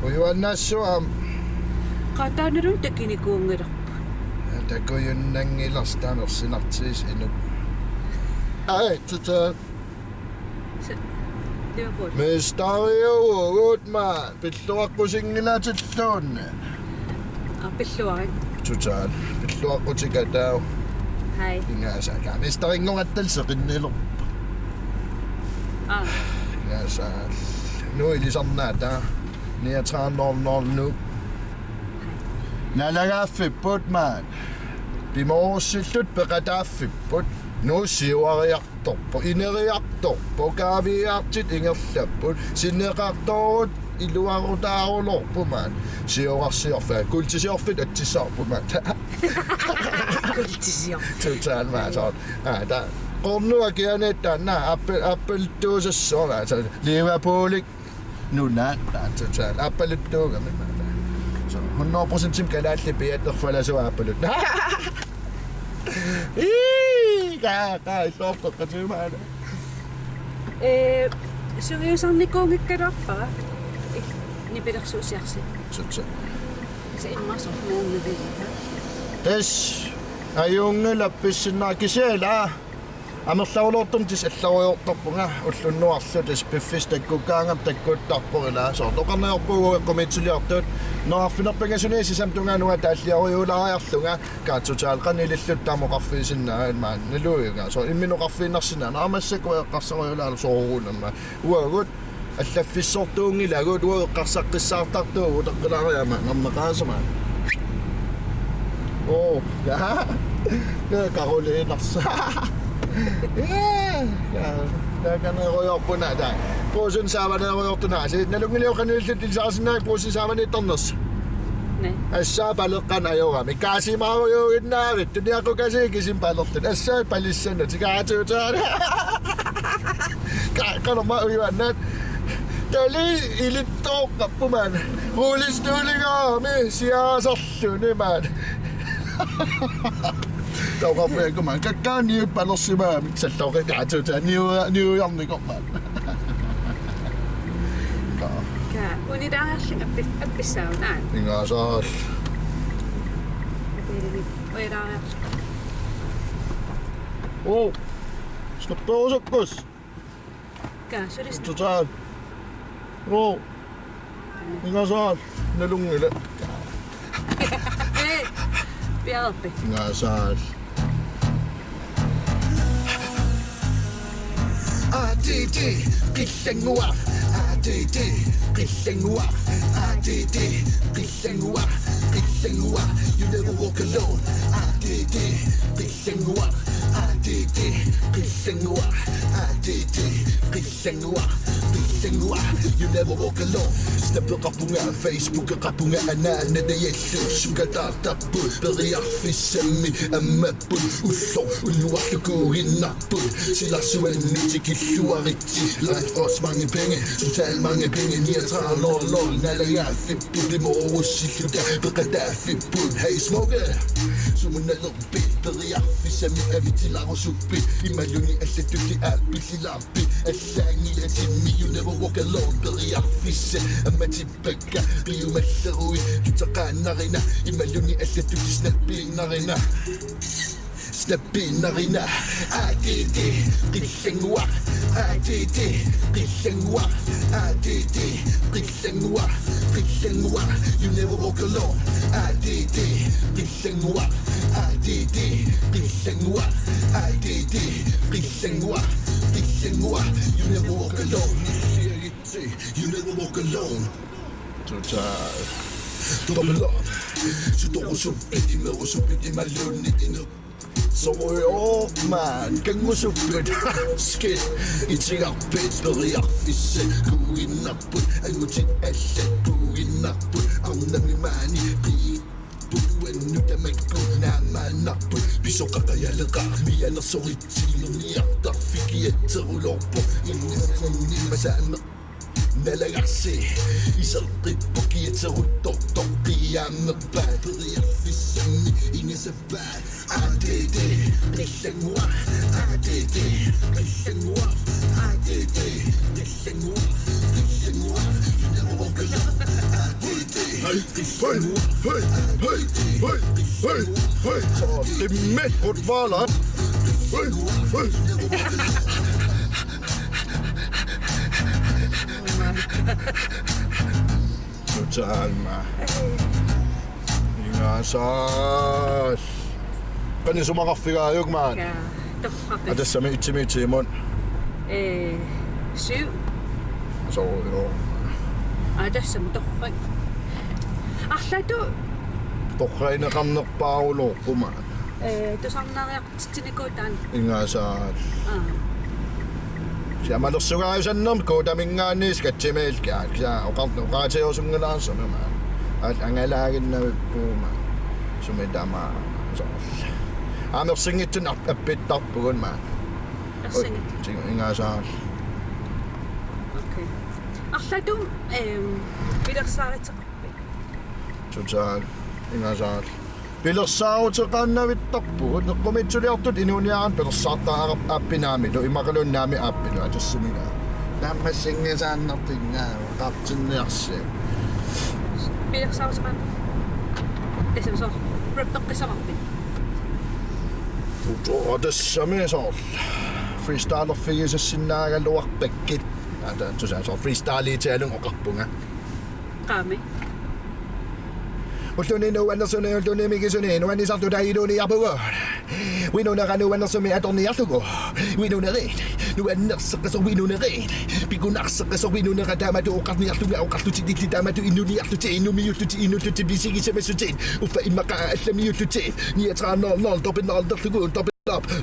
Ujuannaassuaq aamma. Qataanalun takinikuunngilarput. Takujunnanngilarsi tamersinartiis inuk. Ai, tuta. Se-, Liverpool. Mestariuvugut, maani. Pilluaqqusinngilaatilluunniit. Aa, pilluarit. Total. Pilluaqqutikka taava. Hej. Ingasaakka. Mestarinngoratta seqinnilu. Aa. Ingasaal. Nu ilisarnaata. Niogtredive nul nul nu. Hej. Naalagaaffipput, maani. Pimoorussilluta peqataaffipput. Nu siuariaq torpoq, ineriartorpoq, kaaviiaartit ingerlapput, sinneqartoorut iluarutaarulorput, maani. Siorarsiorfaa, kultisiorfit atsissaarput, maani. Kultisior. Total, maani, soorlu. Aa, taava. Qornua kianiittaanna appe-, appaluttuusassuaq, maani. Soorlu Liverpoolik nunaat, taava, total. Appaluttuugami, maani. Soorlu hundrede procent kalaallit piaartorfalasuat appalut. Ii, ka, ka, illoortoq, qatiumaana. Ee, sungiusarnikuunngikkaluarpara. Nipilersuusiarsi. Sutsa. Se immaqa soorunami nipilersuusiarsi. Tassa, ajunngilaq pissinnaat kisianni. Amerlaruloortumik tassa allarujoortarpunga, ullunnuarlu tassa piffissaq takkukkaangama takkuttarpoq ilaa. Soorlu oqarniarpugut eqqumiitsuliortut. Nunarfineq pingasunit sisamat tungaanut taalliorujulaariarlunga. Kaatsutaa qanililluttamoqarfiisinnaanngilanga, maani, naluinnga. Soorlu imminut oqarfiinnarsinnaanngilanga, massakkut eqqarsarujulaalu soorunami. Uagut allaffissortuunngilagut, uagut eqqarsaqqissaartartugut, eqqilaariama, nammeqaasama. Oo, ja. Ja, Karoliinarsa. Ja, ja. Taakaneerujoorput una, taava. Puusun saavaneerujoortut una. Si-, nalunngilioqanillit ilisarisinnaavat puusun saavaniittarnersi. Naa. Assaa paleqqanut ajorami. Kaasimaarujuuginnaavittut, niaqukasiit kisimik palerluni. Assaa palissanut, tikaatsuutaana. Ka-, qanormaa ujuannaat. Tali ilittooqqappoq, maani. Rullestoligaarami siaasarluni, maani. Tauqarfiakku, maani. Kakkaak niut palersimagamik salloqi kaatsuutaa niu-, niujarnikoq, maani. Ka. Ka, unilaariarlunga appi-, appissaunaan. Ingasaal. Apiilimik, unilaariarlunga. Oo, snapperusukkus. Ka, suli s-, total. Oo. Ingasaal, nalunngilaq. Ee, piareerpit? Ingasaal. A D D, qillannguaq. A D D, qillannguaq. A D D, qillannguaq. Qillannguaq. You never walk alone. A D D, qillannguaq. A D D, qillannguaq. A D D, qillannguaq. Qillannguaq. You never walk alone. Snappeqarpunga, Facebookeqarpunga, anaanat najallu sukataartarput, periarfissammi ammapput, ulloq unnuarlu kuuginnarput, silarsuanni tikilluaritsi, life cost mange penge, total mange penge, niogtredive nul nul, naalagaaffipput, pimoorussilluta peqataaffipput, hey smoke, sumunnalerpit, periarfissammi avitilarusuppit, imaluunniit allatulli aappillilaarpit, allaanngilatimmi, you never walk alone, periarfissat, ammati pakka, piumalleruit, tutaqaannarina, imaluunniit allatut snappiinnarina. Snappiinnarina. A D D, qillannguaq. A D D, qillannguaq. A D D, qillannguaq. Qillannguaq. You never walk alone. A D D, qillannguaq. A D D, qillannguaq. A D D, qillannguaq. Qillannguaq. You never walk alone. You never walk alone. Total. Double up. Sutorusuppit, imerusuppit, imaluunniit inu. Sorujoq, maani, kanngusuppit. Skit. Itigarpit, periarfissat, kuuginnarput, angutit allat, kuuginnarput, arnami maani, qi-, puluannut tamakku, naammaannarput, pisoqaqajaleqaaq, mianersoritsi, imerniartarfik, kiatseruloorpoq, innissanni masaaneq. Nalagarsi, isertippoq kiatseruttortoq qiiaammerpaat, periarfissammi inisappaat. A D D, qillannguaq, A D D, qillannguaq, A Hej, hej, hej, hej, hej, hej. Immi, kutvaala. Hej, hej. Total, ma. Ingasaal. Qanoq isumaqarfigaajuk, maani? Ja, torrak. Aa, tassami itsimi itimut. Ee, syv. Sooq, joo. Aa, tassami torrak. Arlaatigut. Torragineqarnerpaarulooq, maani. Ee, tusarnaariartitsinikuuvoq taanna. Ingasaal. Aa. Siamalersugaasannam kuutaminngaanniit skatsimiilkaa. Kisa oqar-, oqaatigerusunngilaarsaaq, maani. Aat angalaaginnavippuuma. Sumi tamaat soorlu. Amersinngitsunik ap-, appittarpugut, maani. Amersinngitsunik. Ui, ingasaal. Okay. Arlaatigut, ehm, pilersaaruteqarpit? Total. Ingasaal. Pilersaaruteqaannavittarpugut, eqqumiitsuliortut inuuniaraanni pilersaartariaqarput aappinaamilu, immaqaluunniit naamik aappilu, atassamiga. Naammassinngisaannartinnga, qaartinniarsi. Pilersaaruteqaannavittarpit? Tassami soorlu, rappeqqissavarpit? Uto, atassami soorlu. Freestylerfigisassinnaagaluarpakkit. Ata, tusa, soorlu freestyliitigalugu oqarpunga. Qaami. Ulluni nuannersuni, ulluni mikisuni, nuannisartuta inuuniarpugut. Winunera nuannersumik atorniarlugu. Winuneri, nuannerseqqasoq winuneri. Pikunarseqqasoq winunera taamatut oqarniarlunga oqarlutit illit taamatut inuuniarlutit, inumiullutit, inuullutit, pisigisamassutit. Uffa immaqa allamiullutit. Niogtredive nul nul, dobbelt nul, dobbelt nul, dobbelt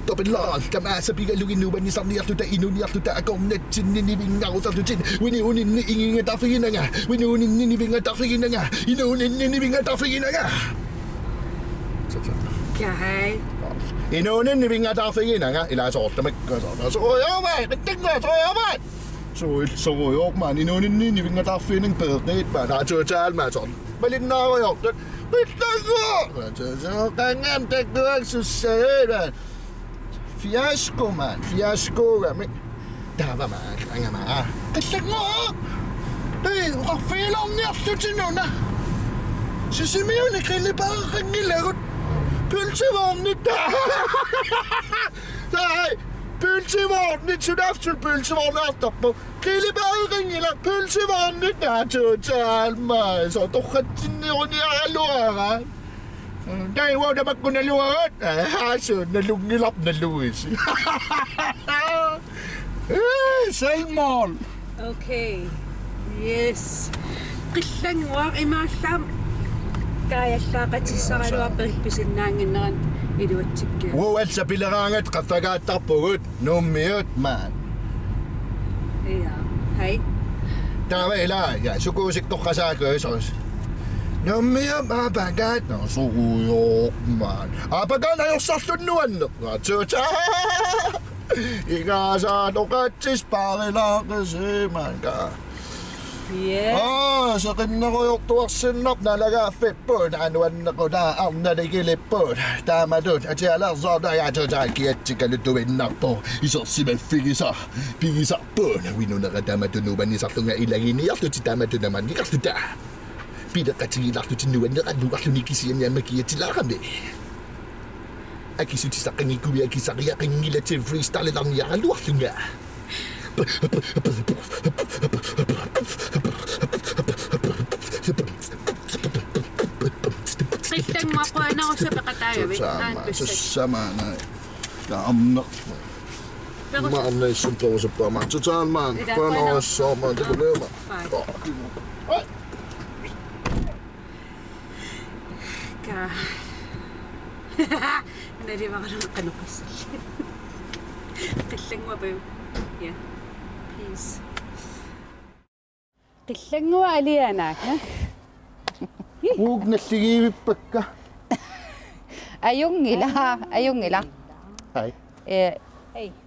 Dobbelt nul, tamaasa pigalugu nuannisarniarluta, inuuniarluta, akornatsinni nivinngarusarlutit, winuuninni iginngataarfiginanga, winuuninni nivinngattarfiginanga, inuuninni nivinngattarfiginanga. Kai. Inuuninni nivinngattarfiginanga, ilaa soorlu tamakku, soorlu, soorlu, soorlu, soorlu, soorlu, soorlu, soorlu, maani inuuninni nivinngattarfiginanga peeqqigit, maani, aa, Total, maani, soorlu. Malinnaarujoortut. Qillannguaq! Qangaam takkuak sussagit, maani. Fiasko, maani. Fiaskougami. Taava, maani. Angama. Qillannguaq! Hej, oqarfigilaarniarlutit una. Sisimiuni qilipareqanngilagut. Pølsevognit. Nej, pølsevognit. Sunaaffa suli pølsevognit artorpoq. Qilipareqanngilaq pølsevognit, aa, Total, maani. Soorlu torratsinniaruniaraluaraat. Taava tamakku naluaraat. Aa, suu, nalunngilarput naluisi. Ee, selvmål. Okay. Yes. Qillannguaq imaallaat. Kaajallaaqatissaraluarpoq pisinnaannginneranni iluatsikkiga. Uagut pileraangat qaffakaattarpugut. Nuummiut, maani. Ja, hej. Taava ilaa, ja, sukuusikkoqqasaakkuit soorlu. Nuummiut, aapakaat, nå, sukuujoq, maani. Aapakaat ajorsarluni nuanneq. Nå, tuta. Ingasaat oqaatsit paarilaaqisi, maani. Ja. Aa, seqinnerujoortuarsinnarpoq naalagaaffipput, nuannequtaat arnat ikilipput. Taamatut atialersortaa, aa, Total kiatsikkalutuinnarpoq. Isersimaffigisaq, pigisarput. Winunera taamatut nuannisarlunga ilaginiarlutit taamatut namannikarluta. Pileqatigilaarlutit nuanneralluarluni kisianni aamma kiatsilaarami. Akissutissaqqanngikkuit akissariaqanngilatit freestyleerniaraluarlunga. Qillannguaq qujanarsuaq peqataagavit. Total, maani. Tussaammat. Sussaammat, nej. Taarneq. Perus-. Maani, issum perusuppaat, maani. Total, maani. Ilaa, qujanarsuaq, maani. Takuliuma. Bye. Ka. Nalivaralun qanoq issalli. Qillannguaq paju. Ja. Peace. Qillannguaq alianaak, ha? Uuk nalligiivippakka. Ajunngilaq, ajunngilaq. Hej. Ee,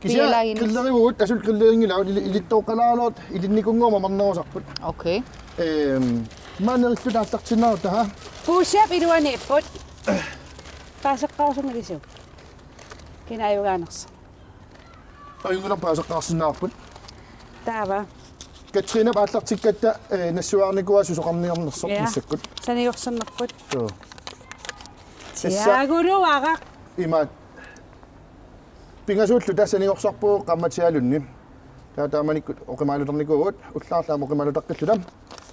kisianni qillerivugut, asul qillerinngilagut, ili-, ilittooqqalaaraluartut, ilinnikunnguamik amarnerusarput. Okay. Ehm, maani illuta aallartinnaarutta, ha? Puusiap iluaniipput. Paaseqqarusunngilisiuk? Kina ajugaanersoq? Ajunngilaq, paaseqqaarsinnaavarput. Taava. Katrine aallartikkatta, eh, nassuiarnikuuaa susoqarniarnersoq. Ja. Massakkut. Saniorsernerput. Suu. Tassa. Tiaguluaraq. Imaat. Pingasuulluta saniorserpugut qaammatialunni. Taava taamanikkut oqimaaluternikuuvugut, ullaarlaam oqimaalutaqqilluta.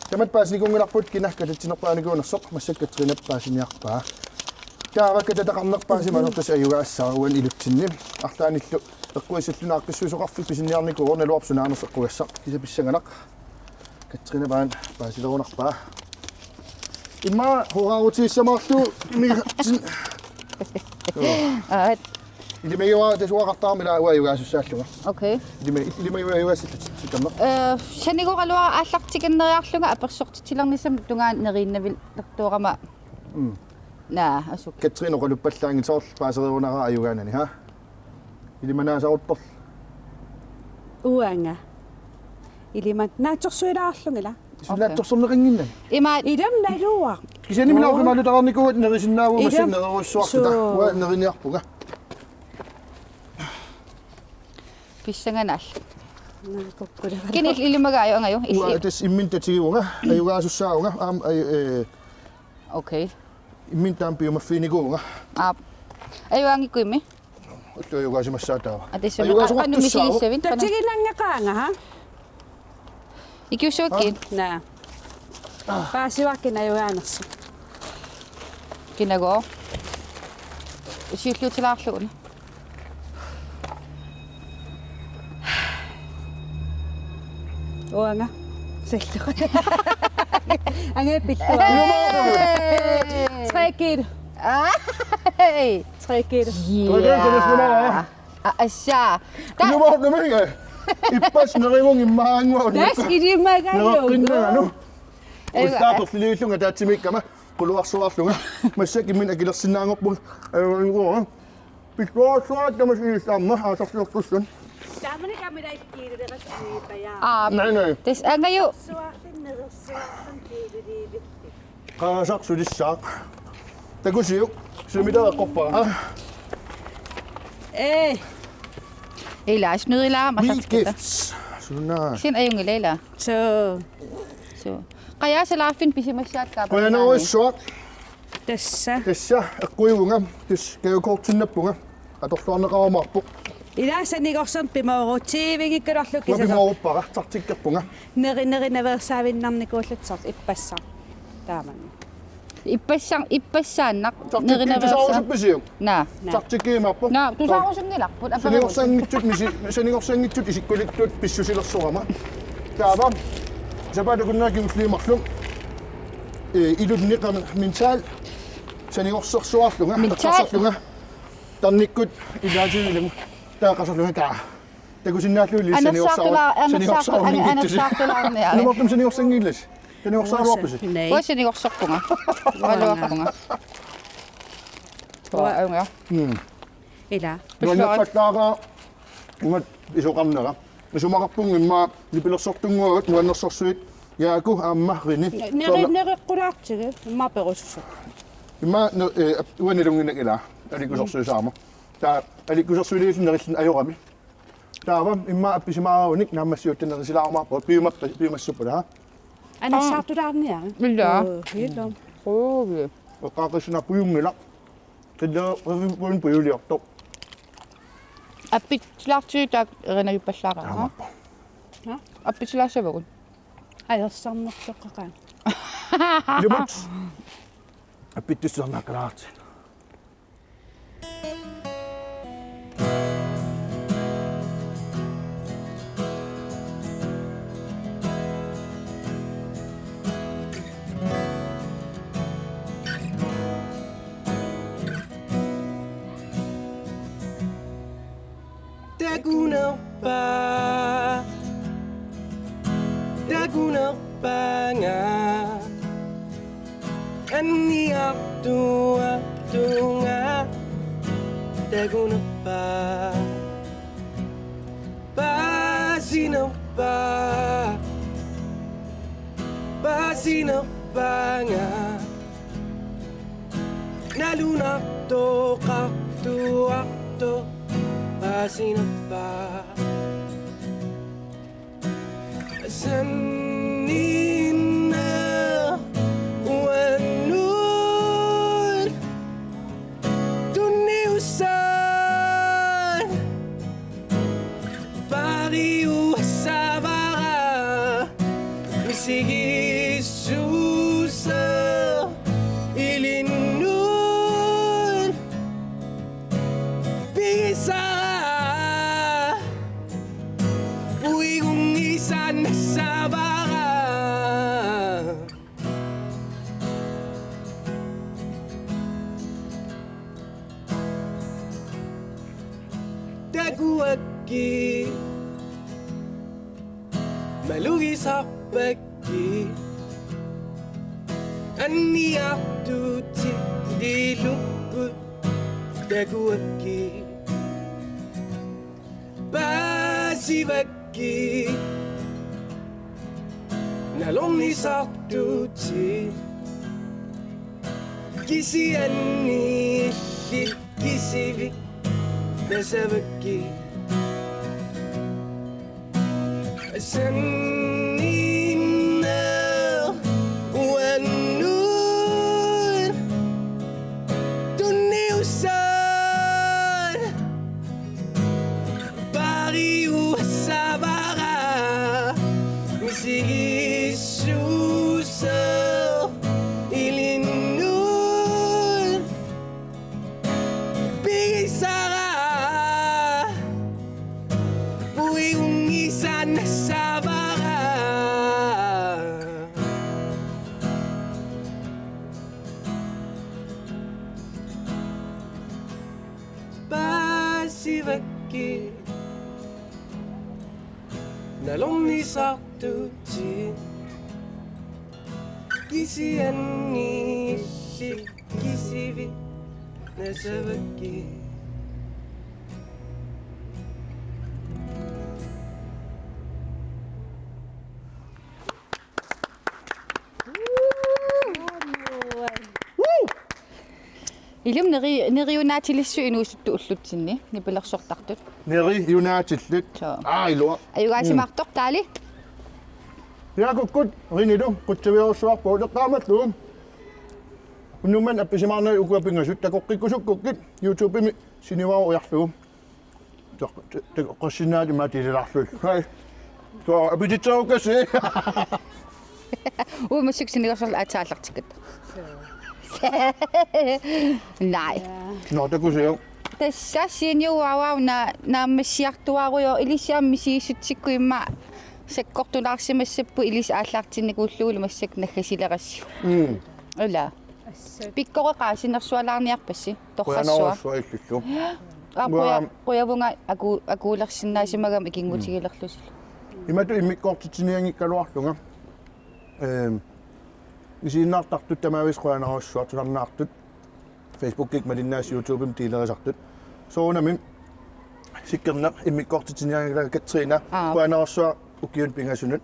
Tamatta paasinikuunngilarput kina katatsinerpaanikuunersoq, massakkut Katrinap paasiniarpaa. Taava katataqarnerpaasimasoq tassa ajugaassaaq uani ilutsinni. Arlaannillu eqquissallugu aaqqissuisoqarfik pisiniarnikuuvoq, naluarput sunaanersoq eqqugassaq, kisianni pissanganaq. Katrine paan paasilerunarpaa. Immaqa hurraarutigissamaarlugu imigatsin. Aat. Ilimagiuara tassa uanga eqqartarama ilaa uanga ajugaasussaallugu. Okay. Ilima-, ilimagiuara ajugaassallutit sikamma. Eh, sanigoraluara aallartikinneriarlunga apersortitsilernissannut tungaanut neriinnavilertuarama. Mm. Naa, asuk. Katrine oqaluppallaanngitsoq soorlu paasereerunara ajugaanani, ha? Ilimanaasaaruttorlu. Uanga. Ilimat naatsorsuilaarlugit ilaa. Suna naatsorsorneqannginnami. Imaat. Ilami naluara. Kisianni minaq oqimaalutareernikuuvugut nerisinnaavugut massakkut nererujussuartugut. Suu. Uanga neriniarpunga. Pissanganaq. Naa, kukkula. Kina ilimagaajuk angajuk? Uanga tassa imminut tatigivunga, ajugaasussaavunga, aamma aju-, eh, Okay. Imminut taama piumaffiginikuuvunga. Aap. Ajugaanngikkuit immi? Ullut ajugaasimassaat taava. Aa, tassa. Ajugaasoqartussaavoq. Qanoq misigissaviuk? Tatigilanngeqaanga, ha? Ikiussuakkit? Naa. Paasivakkit ajugaanersoq. Kinagooq? Siulliutilaarluguni. Uanga. Sallu. Angajapillugu. Hey! Tre kilo. Aa, hey! Tre kilo. Yeah. Aa, assa. Ta- Ilumut numinga. Ippassaq nerivunga immaqa angua. Tassa ilimagaajuk. Nereqqinnanga nu. Ei, ullaaperfiliillunga taatsimiikkama. Quluarsuarlunga. Massakkut imminut akilersinnaanngorpunga. Ajugaanngikkuuvunga. Pissuarsuaq tamassi ilissi aamma aasarsiortussaavoq. Taamani kamilai kiiluleqassiniippajaaq. Aa. Naa, naa. Tassa angajua. Suartinneqarsuartin kiiluliivittik. Qaasaq sulissaaq. Takusiuk. Sumita eqqorpara. Aa. Ee. Ilaa, snudilaa massakkut. Weekend. Suna. Kisianni ajunngilaq ilaa. Suu. Suu. Qajaasalaarfik pisimassaat kaappallaani. Qujanarujussuaq. Tassa. Tassa eqquivunga, tassa gavekortinnappunga. Atorluarneqarumaarpoq. Ilaa sanigorsernut pimoorutivinngikkaluarlugu. Uanga kisasoq. Pimooruppara, taktikkerpunga. Neri-, nerinaveersaavinnarnikuullutik soorlu ippassaq. Taamani. Ippassaq, ippassaannaq. Taktikki nerinaveersaa-, tusaarusuppisiuk? Naa. Naa. Taktikkiimaappoq. Naa, tusaarusunngilarput, aperivutit. Sanigorsanngitsut misi-, sanigorsanngitsut isikkulittut pissusilersorama. Taava. Sapaatip akunnera kingulliit marluk. Ee, ilunni qam-, Mintal. Sanigorsersuarlunga. Mintal. Eqqarsarlunga. Tarnikkut ilaatigut ilumut. Taava eqqarsarlunga taa. Takusinnaallugu illit sanigorsaru-, anersaartulaa-, anersaartu-, sanigorsarunnginngitsusi. Anersaartulaarniaruk. Ilumoortumik sanigorsanngilasi. Sanigorsaruarpisi? Nei. Uanga sanigorserpunga. Ualuarpunga. Uanga. Mm. Ilaa. Nuannerpallaaqaaq imatut isoqarnera. Isumaqarpunga immaqa nipilersortunnguagut nuannersorsuit Jaaku aamma Rini. Neri-, nereqqulaartigu immaqa perusussaq. Immaqa ne-, eh, uanga nalunnginnakku ilaa. Alikkusersuisaama. Taava alikkusersuiliillu nerilluni ajorami. Taava immaqa appisimaarunik naammassiuuttut nerisilaarumaarput piumappa-, piumassupput, aa? Anersaartulaarniaruk. Ilaa. Oo, ilaa. Oo, ilaa. Eqqaaqqissinnaavunga pujunngilaq. Qillerivippuun pujuliortoq. Appitilaartigu taakku erinagippallaaraat. Aamma. Ha? Appitilaassavagut. Ajorsarnersoqqaqaanga. Ilumut. Appittussarnaaqqalaartut. Takunerpa, takunerpaanga. Anniartuartunga takunerpa. Paasinerpa. Paasinerpaanga. Nalunartoqartuartoq paasinerpa. Sanninneq uan Nassavara misigissuseq ilinnut pigisara puigunngisaat nassavara. Takuakkit malugisarpakkit anniartuutit ilupput takuakkit paasivakkit nalornisartuutit kisianni illit kisivit nasavakkit. Sanninneq uannut tunniussaat pariuassavara misigissuseq ilinnut pigisara puigunngisaat nassavara. Paasivakkit nalornisartuutit kisianni illit kisivit nasavakkit. Ilumut neri-, neriunaatilissuit inuusuttut ullutsinni nipilersortartut. Neriunaatillit. Soo. Aa, ilua. Ajugaasimaartoq taali. Jaakukkut Rinilu qutsaviarussuarpoq uleqqaamallugu. Unnummanna appisimaarnagit ukua pingasut takoqqikkusukkukkit YouTubemi Siniuarup ujarlugu. Toq-, te-, te-, qassinnaat imaat tililaarlugit. Hej. Soo, apititserukkassi. Uimassuk sinilersorlu aatsaallartikkat. Naa. Nå, takusiuk. Tassa Siniuaruuna naammassiartuaarujoor ilissi aamma misigissutsikkut immaqa sakkortulaarsimassapput ilissi aallartinnikuullugulu massakkut naggasilerassiuk. Mm. Ila. Pikkoreqaaq sinersualaarniarpassi. Torrassuaq. Qujanarsuaq illussu. Aa, quja-, uanga qujavunga aku-, akuulersinnaasimagama ikinngutigilerlusilu. Imatut immikkoortitsinianngikkaluarlunga. Ehm, isiginnaartartut tamaavisa qujanarsuaq tusarnaartut. Facebookikkut malinnaasut YouTubemi delerisartut. Soorunami Sikkerneq immikkoortitsinianngilanga Katrine. Aa. Qujanarsuaq ukiunut pingasunut.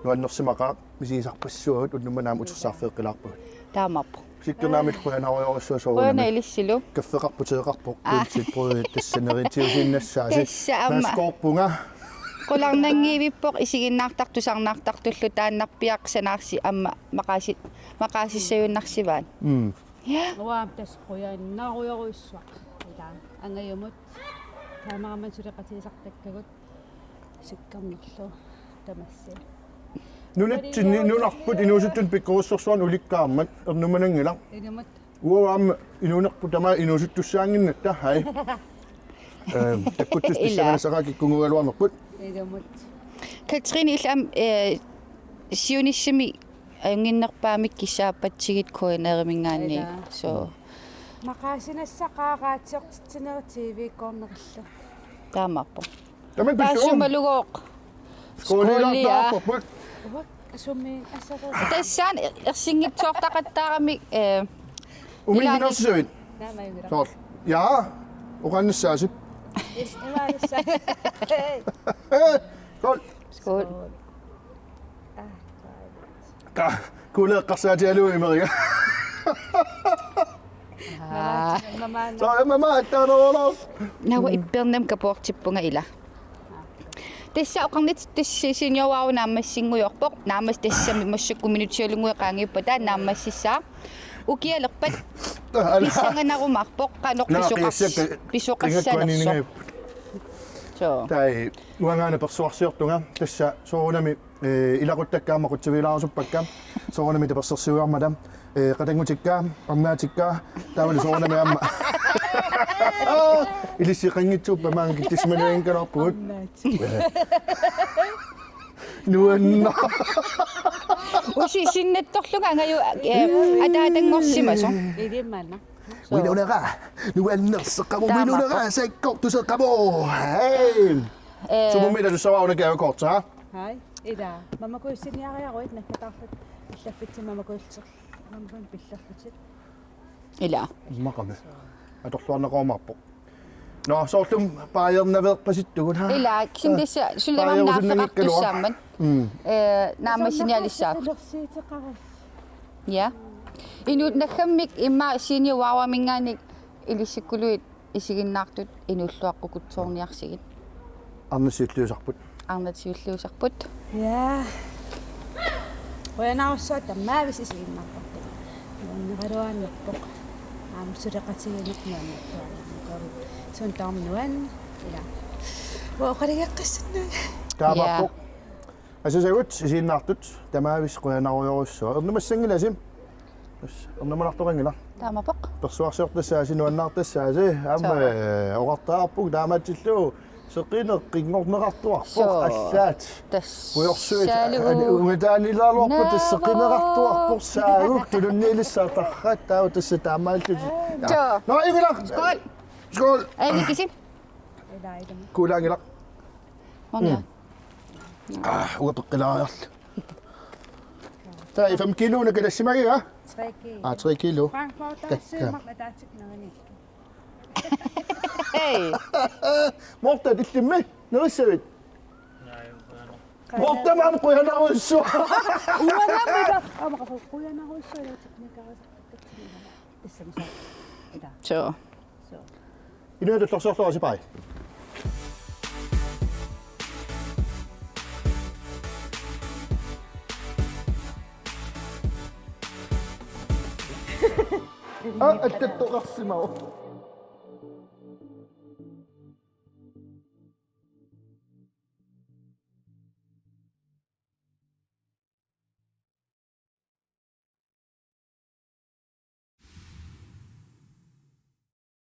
Nuannersimaqaaq misigisarpassuagut unnummanna aamma utersaarfeeqqilaarpagut. Taamaappoq. Sikkernaamik qujanarujorujussuaq soorunami. Qujanaq ilissilu. Kaffeqarpoq teeqarpoq. Aa. Kuulsit puuit tassa neriuutiusiinnassaasi. Tassa aamma. Maskoorpunga. Qularnanngivippoq isiginnaartartut tusarnaartartullu taannarpiaq sanaarsi aamma maqaasi-, maqaasissajunnarsivaat. Mm. Ja. Uanga tassa qujanarujorujussuaq. Ila angajumut. Taamaammat suleqatigisartakkagut. Sikkernerlu tamassi. Nunatsinni nunarput inuusuttut pikkorissorsuarnik ulikkaarmat ernumananngilaq. Ilumut. Uanga aamma inuunerput tamaat inuusuttussaannginnatta, hej. Ehm, takkuttussaq ila. Pissanganassagaa kikkunnguugaluarnerput. Ilumut. Katrine illit aamma, eh, siunissami ajunnginnerpaamik kissaappatsigit K N R-iminngaanniit. Ila. Soo. Maqaasinassaqaaq radiortitsinerit T V-kkoornerillu. Taamaappoq. Tamanna pissuum. Taassumaluunniit. Skoolilaartaarparput. Uak, asumi, assaru. Tassani ersinngitsoortaqattaarami, eh, uminngaanniit. Ilaanni. Naamik. Soorlu. Ja, oqaannassaasi. Imaanassa. Skål. Skål. Aa, dejligt. Ka-, kuuleeqqarsaatigalugu imeriga. Aa. Mama, mama. Soo, mama, attaanaroorlaa. Naua ippernem kapoortippunga ila. Tassa oqarnittoq tassa Siniuaruuna naammassinngujoorpoq. Naammas-, tassami massakkut minutsillunnguit qaangiuppata naammassissaaq. Ukialerpat. Ala. Pissanganarumaarpoq qanoq. Naa, pisoqars-, qiassak-, pisoqassanersoq. Qingakkua niningajappoq. Soo. Taava uangaana persuarsiortunga tassa soorunami, eh, ilaquttakka aamma qutsavigilaarusuppakkit soorunami tapersersuiarmata, eh, qatanngutikka, arnaatikka, taavalu soorunami aamma. Ilissi qanngitsuuppat maanga kitsisimaneqanngikkaluarpugut. Nuanna. Usi sinnattorlunga angaju, eh, ataatanngorsimasoq. Ilimaana. Uinunera, nuannerseqqamu, taamaappoq. Uinunera, sakkortuseqqamu. Hej. Eh. Sumummi ila tussavaa una gavekorti, ha? Hej, ila. Mamakujussiniariaruit naggataarlutit, allaffitsi mamakujussiniarlutit, mamakujussiniarlutit. Ila. Maqami. Atorluarneqarumaarpoq. Nå, soorlumi paajernaveerpasittugut, ha? Ila, kisianni tassa sulilaarnaaffeqartussaammat. Mm. Eh, naammassinialissaaq. Ja. Inuit naggammik immaqa seniorwaawaminngaanniit ilissikkuluit isiginnaartut inuulluaqqukutsoorniarsigit. Arnat siulliusarput. Arnat siulliusarput. Ja. Qujanarsuaq tamaavisa isiginnaartartut. Nuanneraluaannarpoq. Aamma suleqatigiinneq nuannertuaannarpoq. Suut tamarmik nuanneq. Ila. Uanga oqalugeqqissinnaagakku. Taamaappoq. Ja. Asasagut isiginnaartut tamaavisa qujanarujorujussuaq. Ernumassanngilasi. Tassa, ernumanartoqanngilaq. Taamaappoq. Persuarsiortassaasi, nuannaartassaasi. Aamma, soo, eh, oqartarput taamaatsillugu seqineq qinngorneqartuarpoq. Soo. Allaat. Tassa. Pujorsuit. Saalu. Ani ungataaniilaaluarput tassa seqineqartuarpoq saagu. Tulunniilissaaq tarrat taava tassa taamaallutik. Soo. Nå, Ingela. Skål. Skål. Ej, Mikisi. Kuulaanngilaq. Onja. Mm. Ah, uanga peqqilaariarlugu. Taava fem kilo una kalassimagiga? Tre kilo. Ah, tre kilo. Frankfurter. Kakkaak. Syvmark ataatsip nangani. Hej. Morta, illimmi nerissavit? Morta, maanna qujanarujussuaq. Uangammita. Aamma qujanarujussuaq teknikeri. Soo. Soo. Inuit tullorsiorlugu asipai. Aa, attattoqarsimavoq.